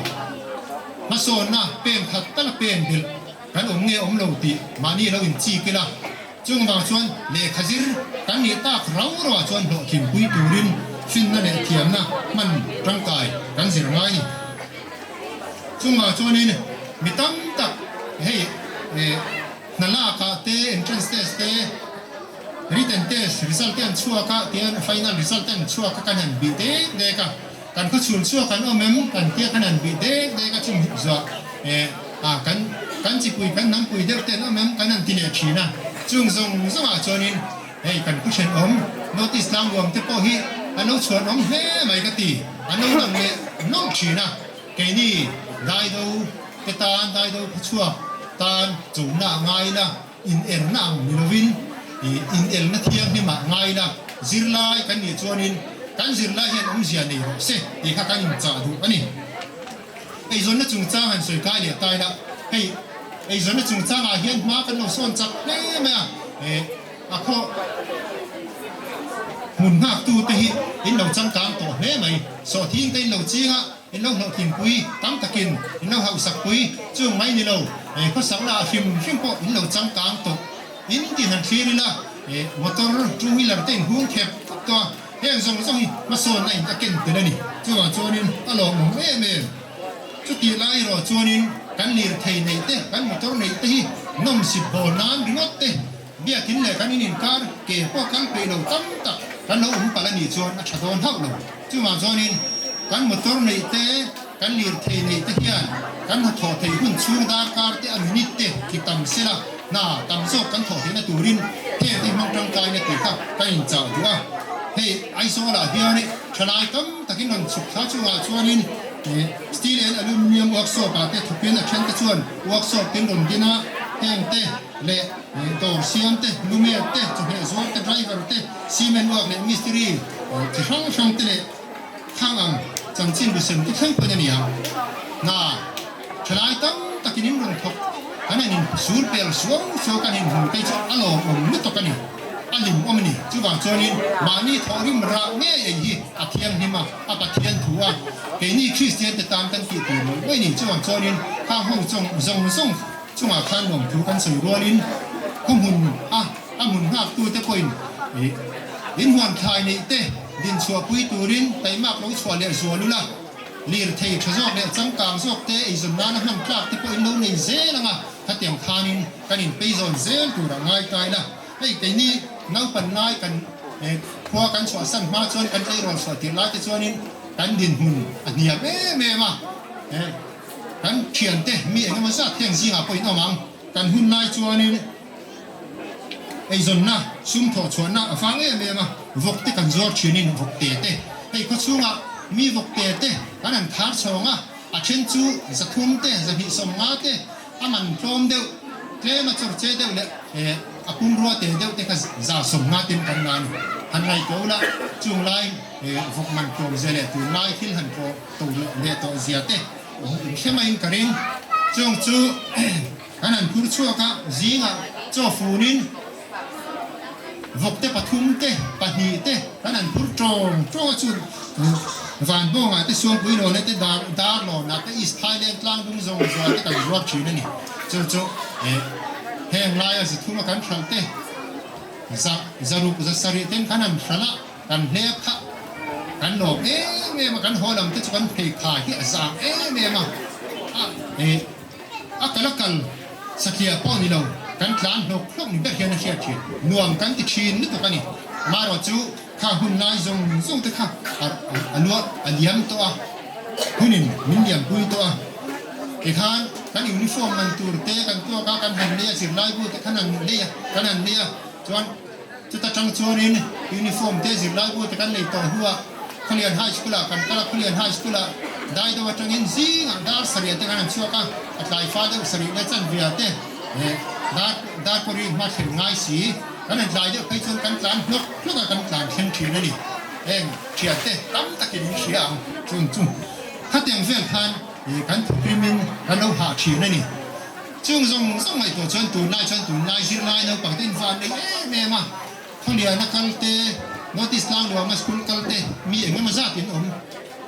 hmasawnna pen khat tal a pen belh Kan awm nge awm lo tih mahni lo inchik ila, chung vang chuan lehkha zir kan nih tak rau rauah chuan hlawhtlinpui turin finna leh thiamna hman tangkai kan zir ngai ni. Chung vang chuanin mi tam tak hei hna lakah te, entrance test te, written test result te an chhuak a, tihian final result te an chhuak a kan han bih dek dek a. Kan khaw chhun chhuak an awm em? Kan tia khan an bih dek dek a chung zuah a kan kan chipui kan hnampui deuh te an awm em? Kan han ti leh thin a, chung zawng zawng ah chuanin hei kan khaw thenawm North East Tlangnuam te pawh hi an lo chhuan awm hle mai ka ti, an lo lang leh nawlh thin a, keini Daido te tan Daido khaw chhuak tan chona a ngai ila in erna ang ni lovin in elna thianghlim ah ngai ila, zirlai kan nih chuanin kan zirlai hian awmzia nei rawh se tih kha kan inchah duh a ni. Eizawnna chungchang han sawi kai leh ta ila, hei eizawnna chungchangah hian hma kan lo sawn chak hle mai a, a khaw hmun nghaktu te hi in lo changkang tawh hle mai, sawhthing te in lo ching a, In lo hlawhtlinpui tam takin in lo hauhsakpui chung mai ni lo, khawsakna ah hrim hrim pawh in lo changkang tawh. In tin han thlir ila, motor, two wheeler te in hung khep khep tawh a, heng zawng zawng hi hmasawnna in a ken tel a ni. Chuvang chuanin a lawmawm em em. Chutih lai erawh chuanin kan lirthei neih te, kan motor neih te hi nawmsip bawl nan ringawt te, biakin leh kan in inkar ke pawh kal peih lo tam tak kan lo awm palh a nih chuan a tha dawn hauh lo. Chuvang chuanin kan motor neih te, kan lirthei neih te hian kan hnathawh theih hun chhung darkar te a minute te ti tam sela hna tam zawk kan thawh theihna turin heng te hmang tangkaina tih kha kan inchah duh a. Hei Aizawlah hian thalai tam takin rawn chhuk thla chungah chuanin Steel and Aluminium Workshop ah te thawkin a then te chuan workshop te an rawn din a, heng te leh dawr siam te, lumer te, chawhmeh zuar te, driver te, cement work leh mistiri chi hrang hrang te leh thang ang chanchin busem te thleng pawhin a ni ang. Hna thalai tam takin in rawn thawk kan han in sur pel suau suau kan inhmu te chu a lawmawm lutuk a ni, a hlimawm a ni. Chuvang chuanin mahni thawhrim rah ngei ei hi a thianghlim a, a Pathian thu a, keini Kristian te tan kan tih tur mawlh mai a ni. Chuvang chuanin khang ho zawng zawng Chungah khan lawmthu kan sawi rualin khawhmun a a hmun nghaktute pawhin in huan thlai neih te din chhuahpui turin taimak lo chhuah leh zual ula, lirthei tha zawk leh changkang zawk te eizawn nana hman tlak te pawhin lo nei zel anga khatiang khanin kan inpeizawn zel turah ngai ta ila. Hei keini naupan lai kan khua kan chhuahsan hma chuan kan tleirawl chhuah tirh lai te chuanin kan dinhmun a hniam em em a, kan thiante mi engemaw zat heng zingah pawh in awm ang. Kan hun lai chuanin eizawnna, sum thawh chhuahna a vang em em a, vawk te kan zuar thinin vawk te te hei khawchhungah mi vawk te te kan han khar chhawng a, a then chu 300 te, 250 te a man tlawm deuh, tlem a chawr che deuh leh a pumrua te deuh te kha 150 ten kan la a ni. Han ngaihtuah ula chung lai vawk man tlawm zia leh tunlai thil han tlawm to leh tawh zia te inhre maiin ka ring. Chung chu kan han phur chhuak a, zingah chaw funin vawk te pathum te, pahnih te kan han phur tawng tawng a, chu Vanbawngah te Sualpuilawna te Darlawnah te East Thailand tlangdung zawng zawng te kan zuar thin a ni. Chu chu heng laia 300 a kan hralh te, 600 700 ten kan han hralh a, Kan hlep kha kan lawm em em a, kan haw lam te chu kan phei kha hi a zang em em a, a eh a kal a kal satliah pawh ni lo, kan tlan hlawk hlawk ni ber hian a hriat thin, nuam kan ti thin lutuk a ni. Marawh chu kha hun lai zawng zawng te kha a a luah a liam tawh a, hunin min liam pui tawh a, tikhan kan uniform man tur te kan tuak a, kan han lei a, zirlaibu te khan han lei a, kan han lei a, chuan. Chuta tang chuanin uniform te zirlaibu te kan nei tawh hnuah Khawlian High School-ah kan kal a, Khawlian High School-ah dai deuh atangin zingah dar sarih te kan han chhuak a, a tlai fa deuh sarih leh chanve te dar dar pawh hma thlen ngai si, kan han tlai deuh phei chuan kan tlan hlawk hlawk a, kan tlan thleng thin a ni. Heng thian te tam takin in hria ang chung chu khatiang vel khan kan thawkrimin kan lo hah thin a ni. Chung zawng zawng ngaihtuah chuan tunlai chuan tunlai zirlai naupang te invan nei em em a, Khawliana kal te, Notice tlang luama school kal te mi eng emaw zat in awm,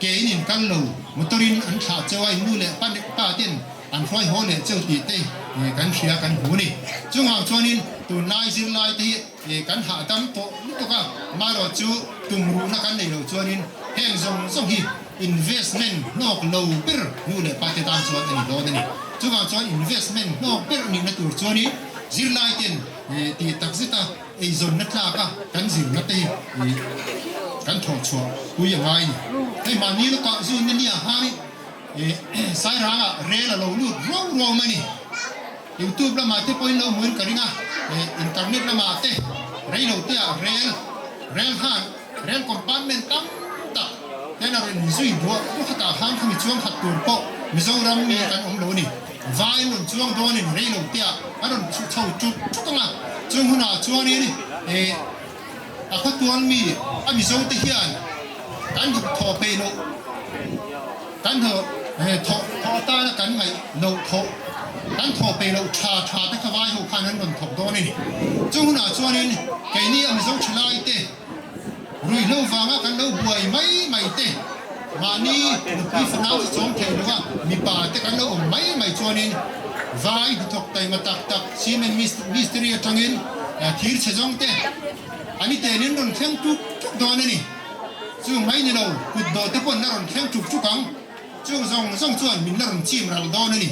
ke in in kal lo, motor in an thlah cheu a, in nu leh pa pa ten an hruai haw leh cheu tih te kan hria kan hmu ni. Chungah chuanin tunlai zirlai te hi kan hahdam tawh lutuk a, amaherawh chu tumruhna kan nei lo chuanin heng zawng zawng hi Investment hnawk lo ber nu leh pa te tan chuan a ni dawn a ni. Chuvang chuan investment hnawk ber a nihna tur chuanin zirlai ten tih tak zeta eizawnna tlaka kan zirna te hi kan thawh chhuah pui a ngai a ni. Hei mahni lawkah zun na nia han Sairangah rel a lo lut ruau ruau mai a ni. Youtube lamah te pawhin lo hmuin ka ring a, internet lamah te reilo te ah rel rel khan Rel compartment tam tak ten a rawn inzui duah duah khatah khan khami chuang khat tur pawh Mizoram mi kan awm lo a ni. Vai an rawn chuang dawnin rei lo te ah an rawn chhuh chho chuk chuk ang a, chung hunah chuanin eh a khawtual mi a Mizo te hian kan thawh peih loh kan thawh eh thawh thawh atana kan ngaih loh thawh kan thawh peih loh tha tha te kha vai ho khan an rawn thawk dawn a ni. Chung hunah chuanin keini a Mizo thalai te. Ruihhlo vanga kan lo buai mai mai te, mahni nupui fanau chu chawm thei lova mipa te kan lo awm mai mai chuanin vai hnathawk taima tak tak cement mistiri atangin thir chhe zawng te an i tenin rawn thleng tuk tuk dawn a ni. Chung mai ni lo kut dawh te pawn la rawn thleng tuk tuk ang. Chung zawng zawng chuan min la rawn chim ral dawn a ni.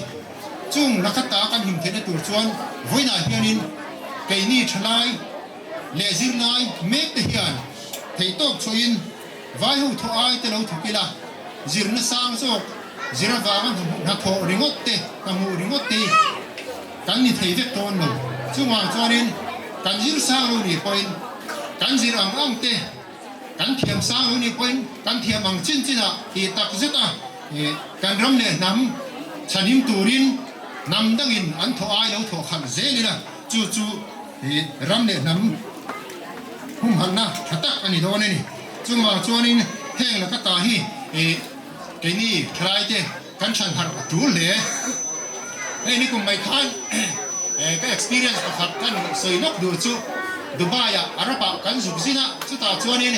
Chung lakata kan him theihna tur chuan vawiinah hianin keini thalai, leh zirlai mek te hian theihtawp chhuahin vai ho thawh ai te lo thawk ila, zirna sang zawk zir avanga hnathawh ringawt te, hnahmuh ringawt te hi kan ni thei vek dawn lo. Chungah chuanin kan zir sang lo nih pawhin kan zir ang ang te, kan thiam sang lo nih pawhin kan thiam ang chin chinah tih tak zet a kan ram leh hnam chhanhim turin hnam dangin an thawh ai lo thawh khalh zel ila chu chu Hi ram leh hnam humhalhna tha tak a ni dawn a ni. Chungah chuanin heng laka ta hi keini thalaite kan chhan harh a tul hle. Hei ni kum mai khan ka experience pakhat kan sawi lawk duh chu Dubai ah Arab ah kan zuk zin a, chutah chuanin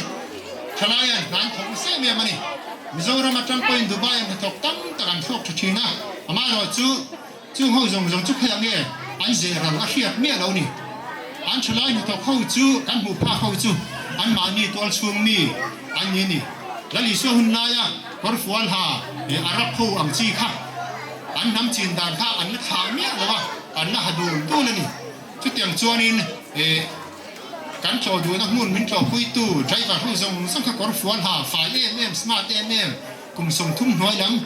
thalai an hna an thawk nasa em em a ni. Mizoram atang pawhin Dubai ah hnathawk tam tak an thlawk tha thin a, amaherawhchu Chung ho zawng zawng chu khawiah nge an zeh ral a hriat miah lo ni. An thalai hnathawk ho chu kan hmuh phak ho chu an mahni tual chhung mi an ni ni. Lal Isua hun laia kawr fual ha leh Arab ho ang chi kha an hnam chin dan kha an la thlah miah lo a, an la ha dul dul a ni. Chutiang chuanin eh. Kan tlawh duhna hmun min tlawhpuitu driver ho zawng zawng kha kawr fual ha, fai em em, smart em em, kum 30 hnuai lam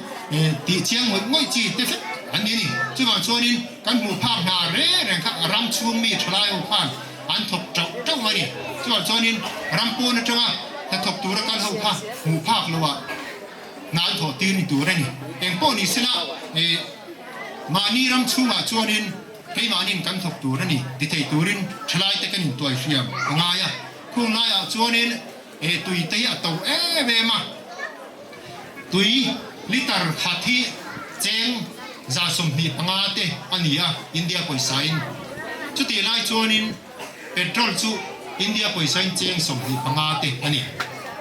tih chiang ngawih ngawih chi te vek an ni a ni. Chuvang chuanin kan hmuh phak hna reng reng kha ram chhung mi thalai ho khan an thawk tauh tauh mai a ni. Chuvang chuanin ram pawn atanga hnathawk tura kal ho kha hmuh phak loah hna an thawh tir ni tur a ni. Engpawh ni sela mahni ram chhungah chuanin Keimahnin kan thawk tur a ni ti thei turin thalaite kan intuai hriam a ngai a. Khung laiah chuanin he tui te hi a to em em a, tui litre khat hi cheng 25 te a ni a India pawisain. Chutih lai chuanin petrol chu India pawisain cheng 25 te a ni.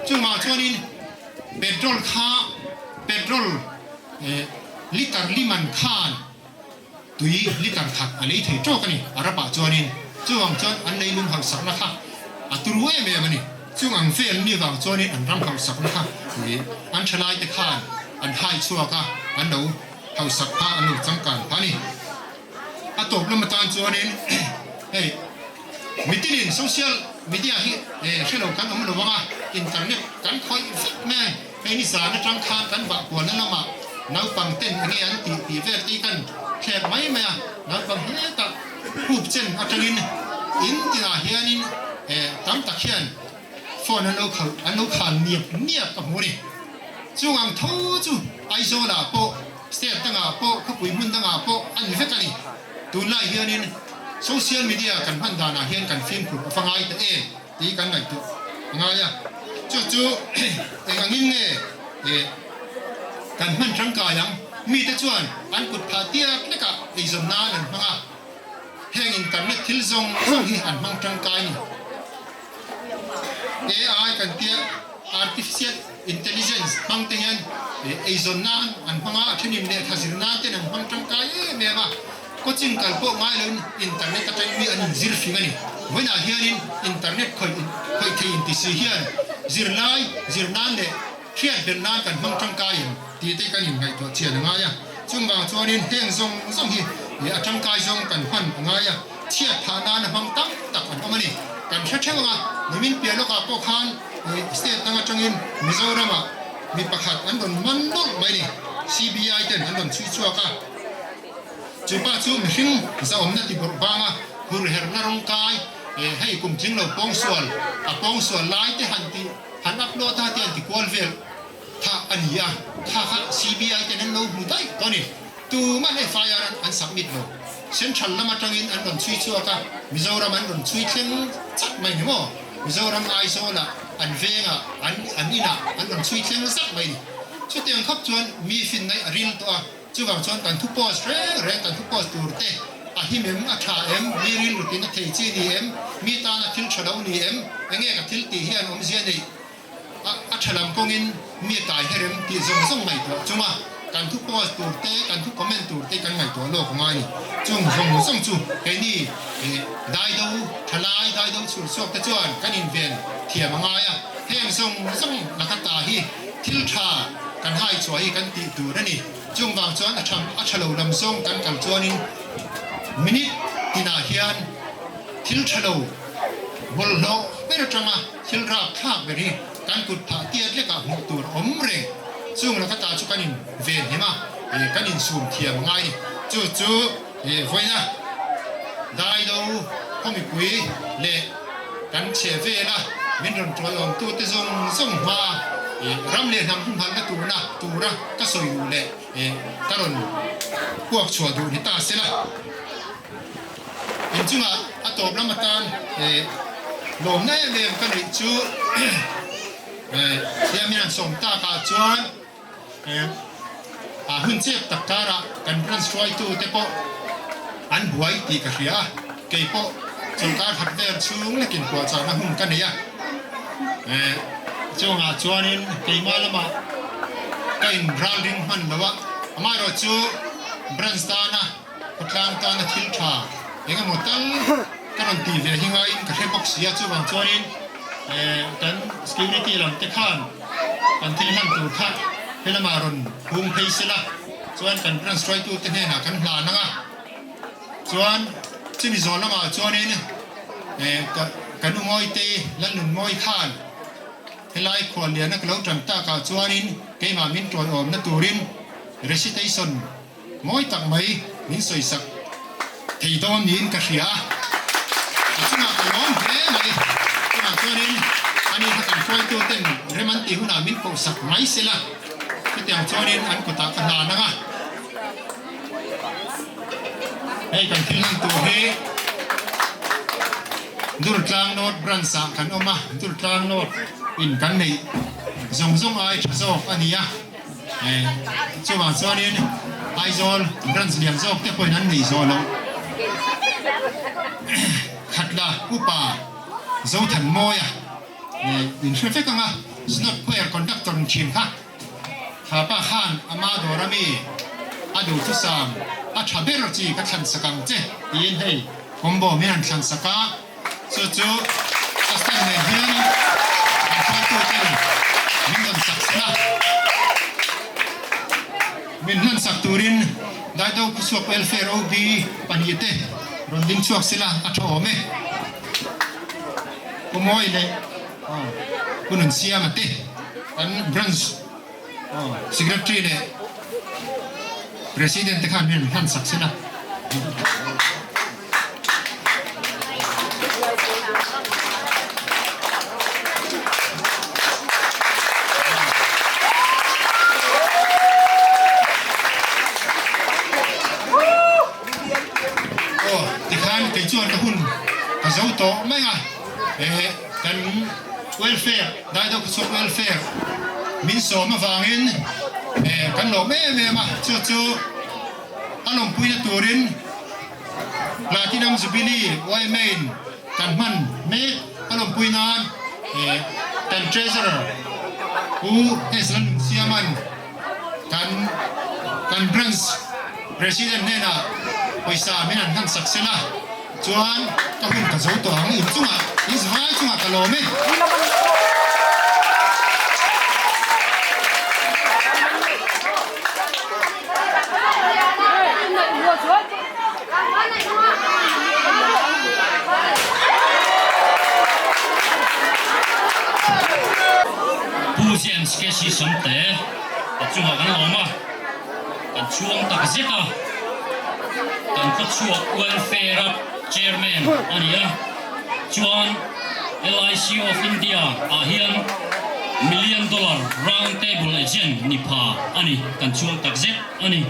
Chungah chuanin petrol kha petrol litre liman khan Tui litre khat a lei thei tawk a ni. A rapah chuanin chuvang chuan an leilung hausakna kha a turu em em a ni. Chung ang vel mi vang chuanin an ram hausakna kha an thalaite khan an hai chhuak a, an lo hausak pha, an lo changkan pha a ni. A tawp lam atan chuanin hei mitinin social media hi hre lo kan awm lo ang a, internet kan khawih vek mai. Hei ni zan atang khan kan vah kualna lamah naupang ten enge an tih tih vel te hi kan thlek mai mai a, naupang hetah khup chen atangin in tinah hianin tam tak hian phone an lo khalh an lo khan niap niap ka hmu a ni. Chung ang tho chu Aizawlah pawh state dangah pawh khawpui hmun dangah pawh a ni vek a ni. Tunlai hianin social media kan hman danah hian kan fimkhur a va ngai ta em? Tih kan ngaihtuah a ngai a, chu chu eng angin nge kan hman tangkai ang? Mite chuan an kut phah tiak lekah eizawn nan an hmang a, heng internet thil zawng zawng hi an hmang tangkai ni. AI kan tia Artificial Intelligence hmang te hian eizawn nan an hmang a, a thenin lehkha zir nan ten an hmang tangkai em em a. Coaching kal pawh ngai loin internet atang mi an inzir fing a ni. Vawiinah hianin internet khawih khawih thei inti si hian zirlai, zir nan leh hriat belh nan kan hmang tangkai em tih te kan inngaihtuah chian a ngai a. Chung vang chuanin heng zawng zawng hi a tangkai zawng kan hman a ngai a, chhiat phah nan a hmang tam tak an awm a ni. Kan hre theuh ang a, nimin piah lawkah pawh khan state dang atangin Mizoramah mi pakhat an rawn man nawlh mai a ni. CBI ten an rawn chhui chhuak a. Chu pa chu mihring zahawmna ti bawrh vanga hur herna rawng kai, hei kum tling lo pawngsual, a pawngsual lai te han ti han upload a te an ti kual vel kha a ni a, kha kha CBI ten an lo hmu daih tawh a ni. Tuman FIR an submit lo. Central lam atangin an rawn chhui chhuak a, Mizoram an rawn chhui thleng chak mai ni maw? Mizoram Aizawlah an vengah an an inah an rawn chhui thleng zak mai ni. Chutiang khawp chuan mi finna hi a ril tawh a. Chuvang chuan kan thu post reng reng, kan thu post tur te a him em, a tha em, mi rilrutin a thei chi ni em, mi tana thil tha lo ni em, enge ka thil tih hian awmzia neih a a tha lam kawngin mi a kai her em tih zawng zawng ngaihtuah chunga kan thu post tur te, kan thu comment tur te kan ngaihtuah lawk a ngai ni. Chung zawng zawng chu keini daido thalai, daido chhurchhuak te chuan kan inven thiam a ngai a, heng zawng zawng laka ta hi thil tha kan hai chhuah hi kan tih tur a ni. Chung vang chuan a tham a tha lo lam zawng kan kal chuanin minute tinah hian thil tha lo bawlhhlawh ber atanga thil rap thlak ber hi kan kut phah tiat lekah hmuh tur a awm reng. Chung laka ta chu kan in ven hnem a, kan insum thiam a ngai ni. Chu chu vawiina daido khaw mipui leh kan chhe vela min rawn tawiawmtute zawng zawng hmaa ram leh hnam humhalhna turna tura ka sawi duh leh ka rawn puak chhuah duh ni ta se la. Inchungah a tawp lam atan lawmna em em ka neih chu Siamin an sawm takah chuan A hun chep tak karah kan branch hruaitute pawh an buai tih ka hria a, kei pawh chawlhkar khat vel chhung lekin puahchahna hun ka nei a. Chungah chuanin keimah lamah ka in ralring hman lo a, amaherawh chu branch tana khawtlang tana thil tha eng emaw tal ka rawn tih ve hi ngaiin ka hre bawk si a, chuvang chuanin kan security lam te khan Kan thil hman tur kha helamah rawn hung phei sela chuan kan branch hruaitute hnenah kan hlan ang a, chuan chumi zawh lamah chuanin Ka ka nu Mawite Lalnunmawi khan helai khualliana ka lo tan takah chuanin keimah min tawiawmna turin recitation mawi tak mai min sawisak thei dawn niin ka hria a, a chungah ka lawm hle mai. Chungah chuanin ani kha kan hruaituten rem an tih hunah min kohsak mai sela, chutiang chuanin an kutah ka hlan ang a. Hei kan thil hman tur hi Durtlang North Branch ah kan awm a, Durtlang North in kan neih zawng zawng ai tha zawk a ni a, chuvang chuanin Aizawl Branch lian zawk te pawhin an neih zawh loh Khatla Upa Zothanmawia in hre vek ang a, Synod Choir Conductor in thin kha. Thapa khan ama dawr ami a duhthusam a tha ber chi ka thlan sak ang che tiin hei combo min han thlan sak a, chu chu ka stand nen hian an hruaitu ten min rawn sak sen a, min hlan sak turin Daido Khusuak Welfare OB pahnihte rawn ding chhuak sela a tha awm e. Pu Mawi leh Pu Nunsiama te kan branch secretary leh president te khan min rawn hlan sak sin a. Aw tikhan kei chuan ka hun ka zo tawh mai a, eh kan welfare Daidawk chhuak welfare min sawm avangin eh kan lawm em em a, chu chu a lawmpuina turin Platinum Jubilee yma in kan hman mek a lawmpui nan eh kan Treasurer Pu Heslan Siaman Kan kan branch president hnenah pawisa min han hman sak sela chuan ka hun ka zo tawh ang in chungah in vai chungah ka lawm e. Pu James KC Samte a chungah kan lawm a, kan chhuang tak zet a, kan khawchhuak welfare a chairman a ni a, chuan LIC of India ah hian million dollar round table agent ni pha a ni, kan chhuang tak zet a ni.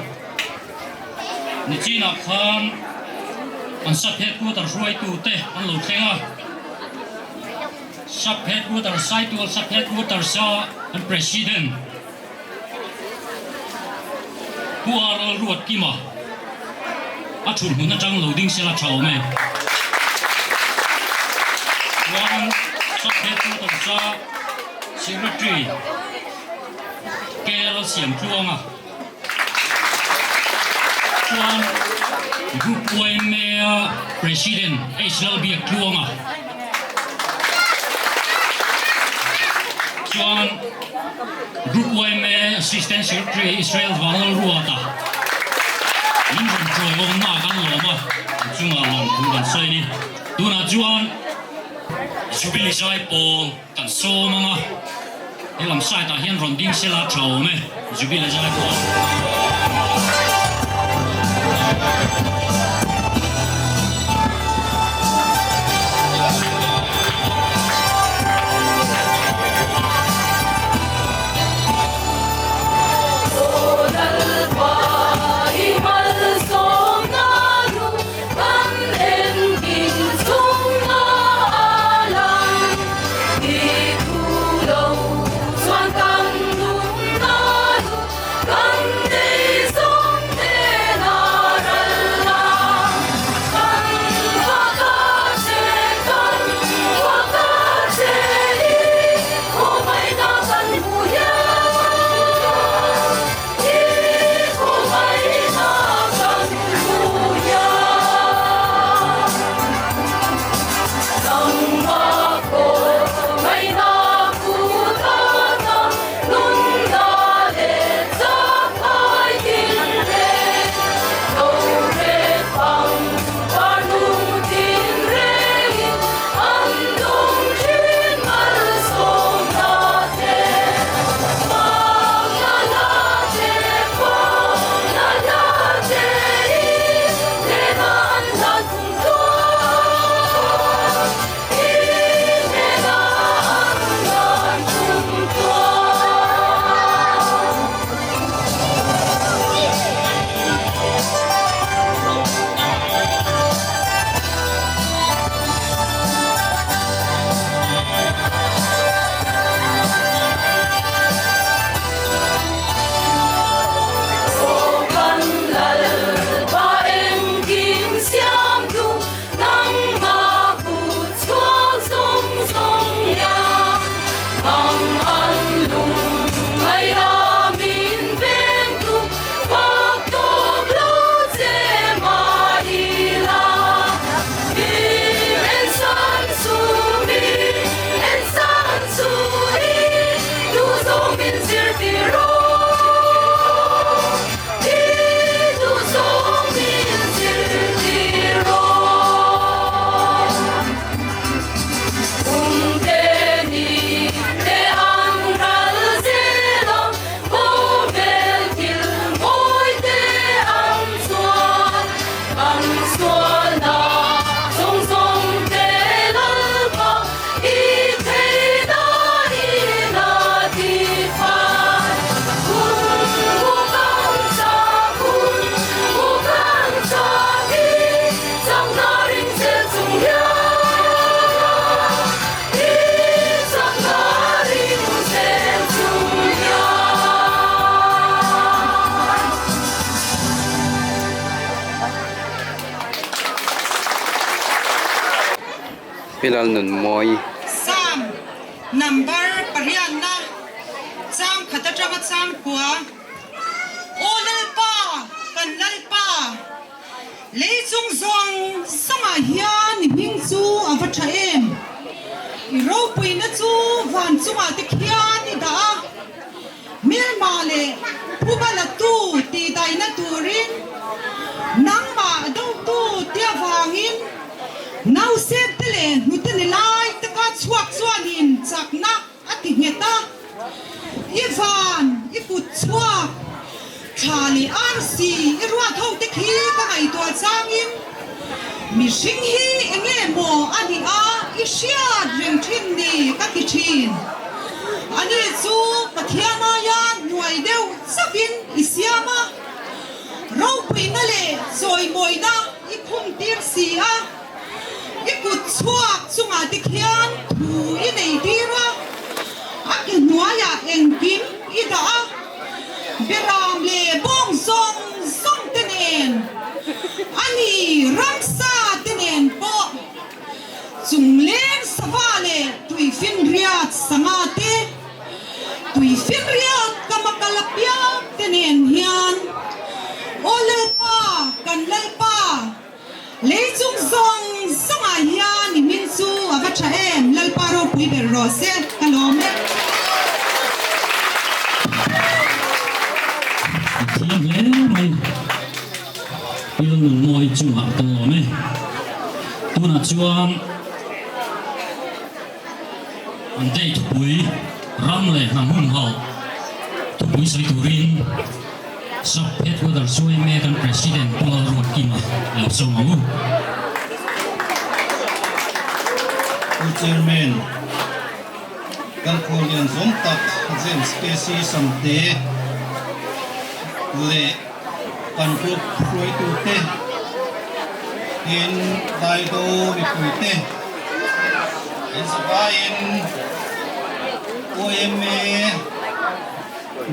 Nichinah khan an sub headquarter hruaitute an lo thleng a. Sub headquarter Saitual sub headquarters a an president Pu Arnold Ruatkima a thut hmun atang lo ding sela tha awm e. Chuan sub headquarters a secretary KL Siamtluanga Chuan Group YMA President H Lalbiaktluanga chuan Group YMA Assistant Secretary Israel Vanlalruata min rawn chawiawmna kan lawm a, an chungah lawmthu kan sawi a ni. Tunah chuan Jubilee Zaipawl Kan sawm ang a, he lam side ah hian rawn ding sela tha awm e, Jubilee zai pawh. Pi Lalnunmawii. Psalm number pariatna chang khat atanga chang kua, Aw Lalpa, kan Lalpa, lei chung zawng zawngah hian i hming chu a va tha em? I ropuina chu van chungah te khian i dah a, Hmelma leh phuba latu tihdaihna turin nangmah dotu te avangin nausep te leh hnute ni lai taka chhuak chuanin chakna a ti nghet a. I van, i kut chhuak, thla leh arsi i ruat ho te khi ka ngaihtuah changin mihring hi enge maw a nih a i hriat reng thin ni ka ti thin. Ani chu Pathian aia hnuai deuh chauhin i siam a, ropuina leh chawimawina i khum tir si a, i kut chhuak chungah te khian thu i nei tir a, a ke hnuaiah engkim i dah a, Beram leh bawng zawng zawng te nen, ani ramsa te nen pawh Chungleng sava leh tuifinriat sanga te, tuifinriat kama kal apiang te nen hian, Aw Lalpa, kan Lalpa, lei chung zawng zawngah hian i hming chu a va tha em, Lalpa ropui ber rawh se, ka lawm e. A thiam hle mai. Thil nun mawi chungah ka lawm e. Tunah chuan an day thupui ram leh hnam hun hauh thupui sawi turin Sub Headquarters Suaime kan President Pu Lalruatkima a lo sawm ang u. Pu Chairman, kan khuallian zawng tak James KC Samte leh Kan group hruaitute in Daido mipuite in zavaiin YMA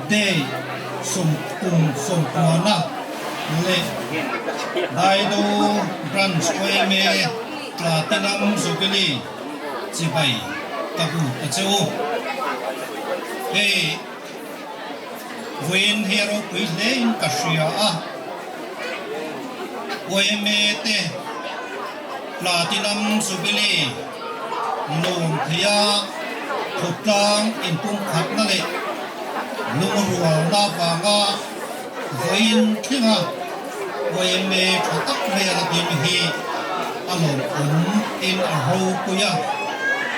Day kum sawmkuana leh Daido Branch YMA Platinum Jubilee chibai ka bu ta che u. Hei. Vawiin hi a ropui hle in ka hria a, YMA te Platinum Jubilee lawm theia khawtlang inpumkhatna leh lungrualna vanga vawiin thlenga YMA tha tak mai a la dim hi a lawmawm in a ropui a,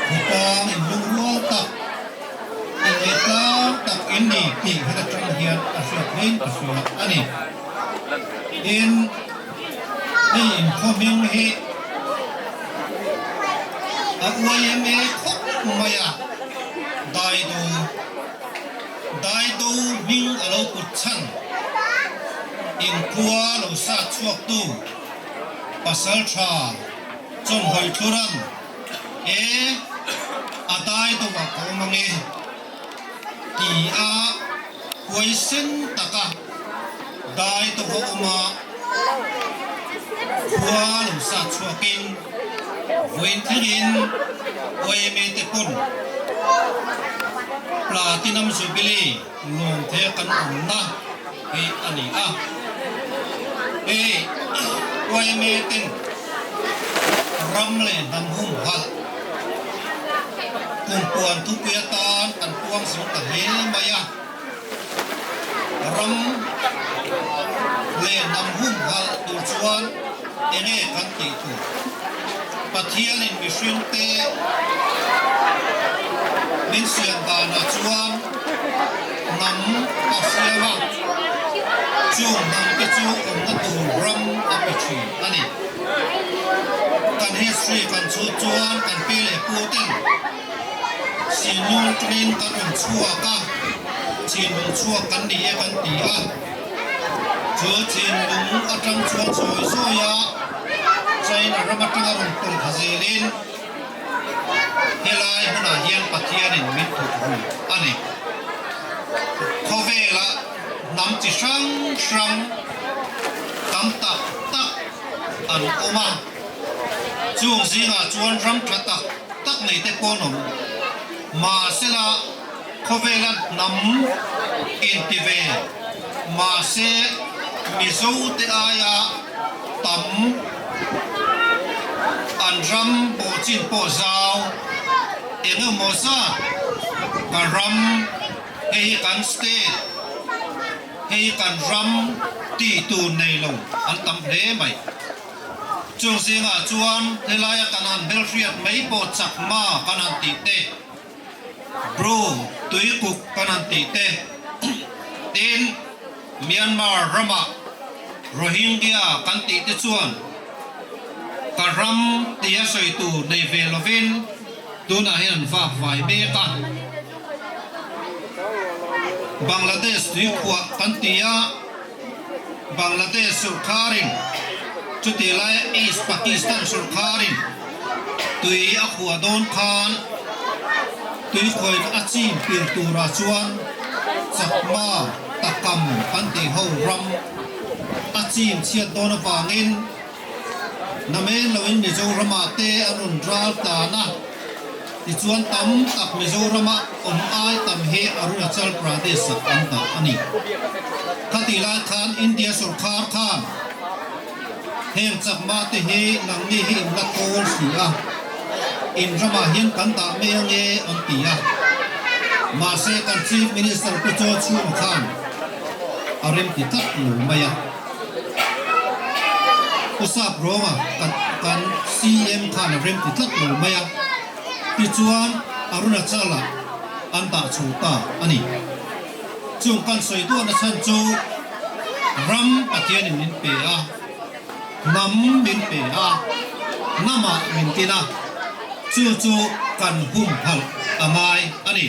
khawtlang inlungrual tak Inneih tlang tak in ni tih heta tang hian a hriat hlein ka hria a ni. Tin, hei inkhaw hming hi a YMA khawp mai a, Daido, Daido hming a lo put chhan, inkhua lo sat chhuaktu pasal tha Chawnhawi Thluran, E, a dai deuh ah ka awm ange ti a huaisen taka dai deuh a awm a, khua lo sa chhuakin vawiin thlengin YMA te pawn Platinum Jubilee lawm theia kan awmna hi a ni a. Hei YMA ten ram leh hnam humhalh kumpuan thupui atan kan puang zing ta hle mai a. Ram leh hnam humhalh tur chuan enge kan tih tur? Pathianin mihringte min siam danah chuan hnam a siam a, chung hnamte chu awmna tur ram a pe thin a ni. Kan history kan chhut chuan kan pi leh pu ten Sinlung atangin kan rawn chhuak a, Chinlung chhuak kan ni e kan ti a. Chu Chinlung atang chuan sawi sawi a, China ram atanga rawn tawlh ha zelin helai hunah hian Pathianin min thut ru a ni. Khawvelah hnam chi hrang hrang tam tak tak an awm a. Chung zingah chuan ram tha tak tak nei te pawh an awm. Mahsela khawvela hnam inti ve mahse Mizo te aia tam an ram pawh chin pawh zau eng emaw zat ka ram hei hi kan state hei hi kan ram tih tur nei lo an tam hle mai. Chung zingah chuan helaia kan han hmelhriat mai pawh chakma kan han tih te, Bru tuikuk kan han tih te, tin Myanmar ramah Rohingya kan tih te chuan ka ram tia sawi tur nei ve lovin tunah hian an vak vai mek a. Bangladesh tuikhuah kan ti a. Bangladesh sorkarin chutih laia East Pakistan sorkarin tui a khuah dawn khan tui khawi a chim pir turah chuan Chakma Takam kan tih ho ram a chim chhiat dawn avangin namen loin Mizoramah te an rawn ral tlan a, tichuan tam tak Mizorama awm ai tam hi Arunachal Pradesh-ah an dah a ni. Khatih lai khan India sorkar khan heng chakma te hi nangni hi in la kawl si a, in ramah hian kan dah mai ange an ti a. Mahse kan Chief Minister Pu Chaw Chhunga khan a remti tlat lo mai a. Pu Sap Rawnga kan kan CM khan a rem ti tlat lo mai a, tichuan Arunachal-ah an dah chho ta a ni. Chung kan sawi duahna chhan chu ram Pathianin min pe a, hnam min pe a, hnamah min tin a, chu chu kan humhalh a ngai a ni.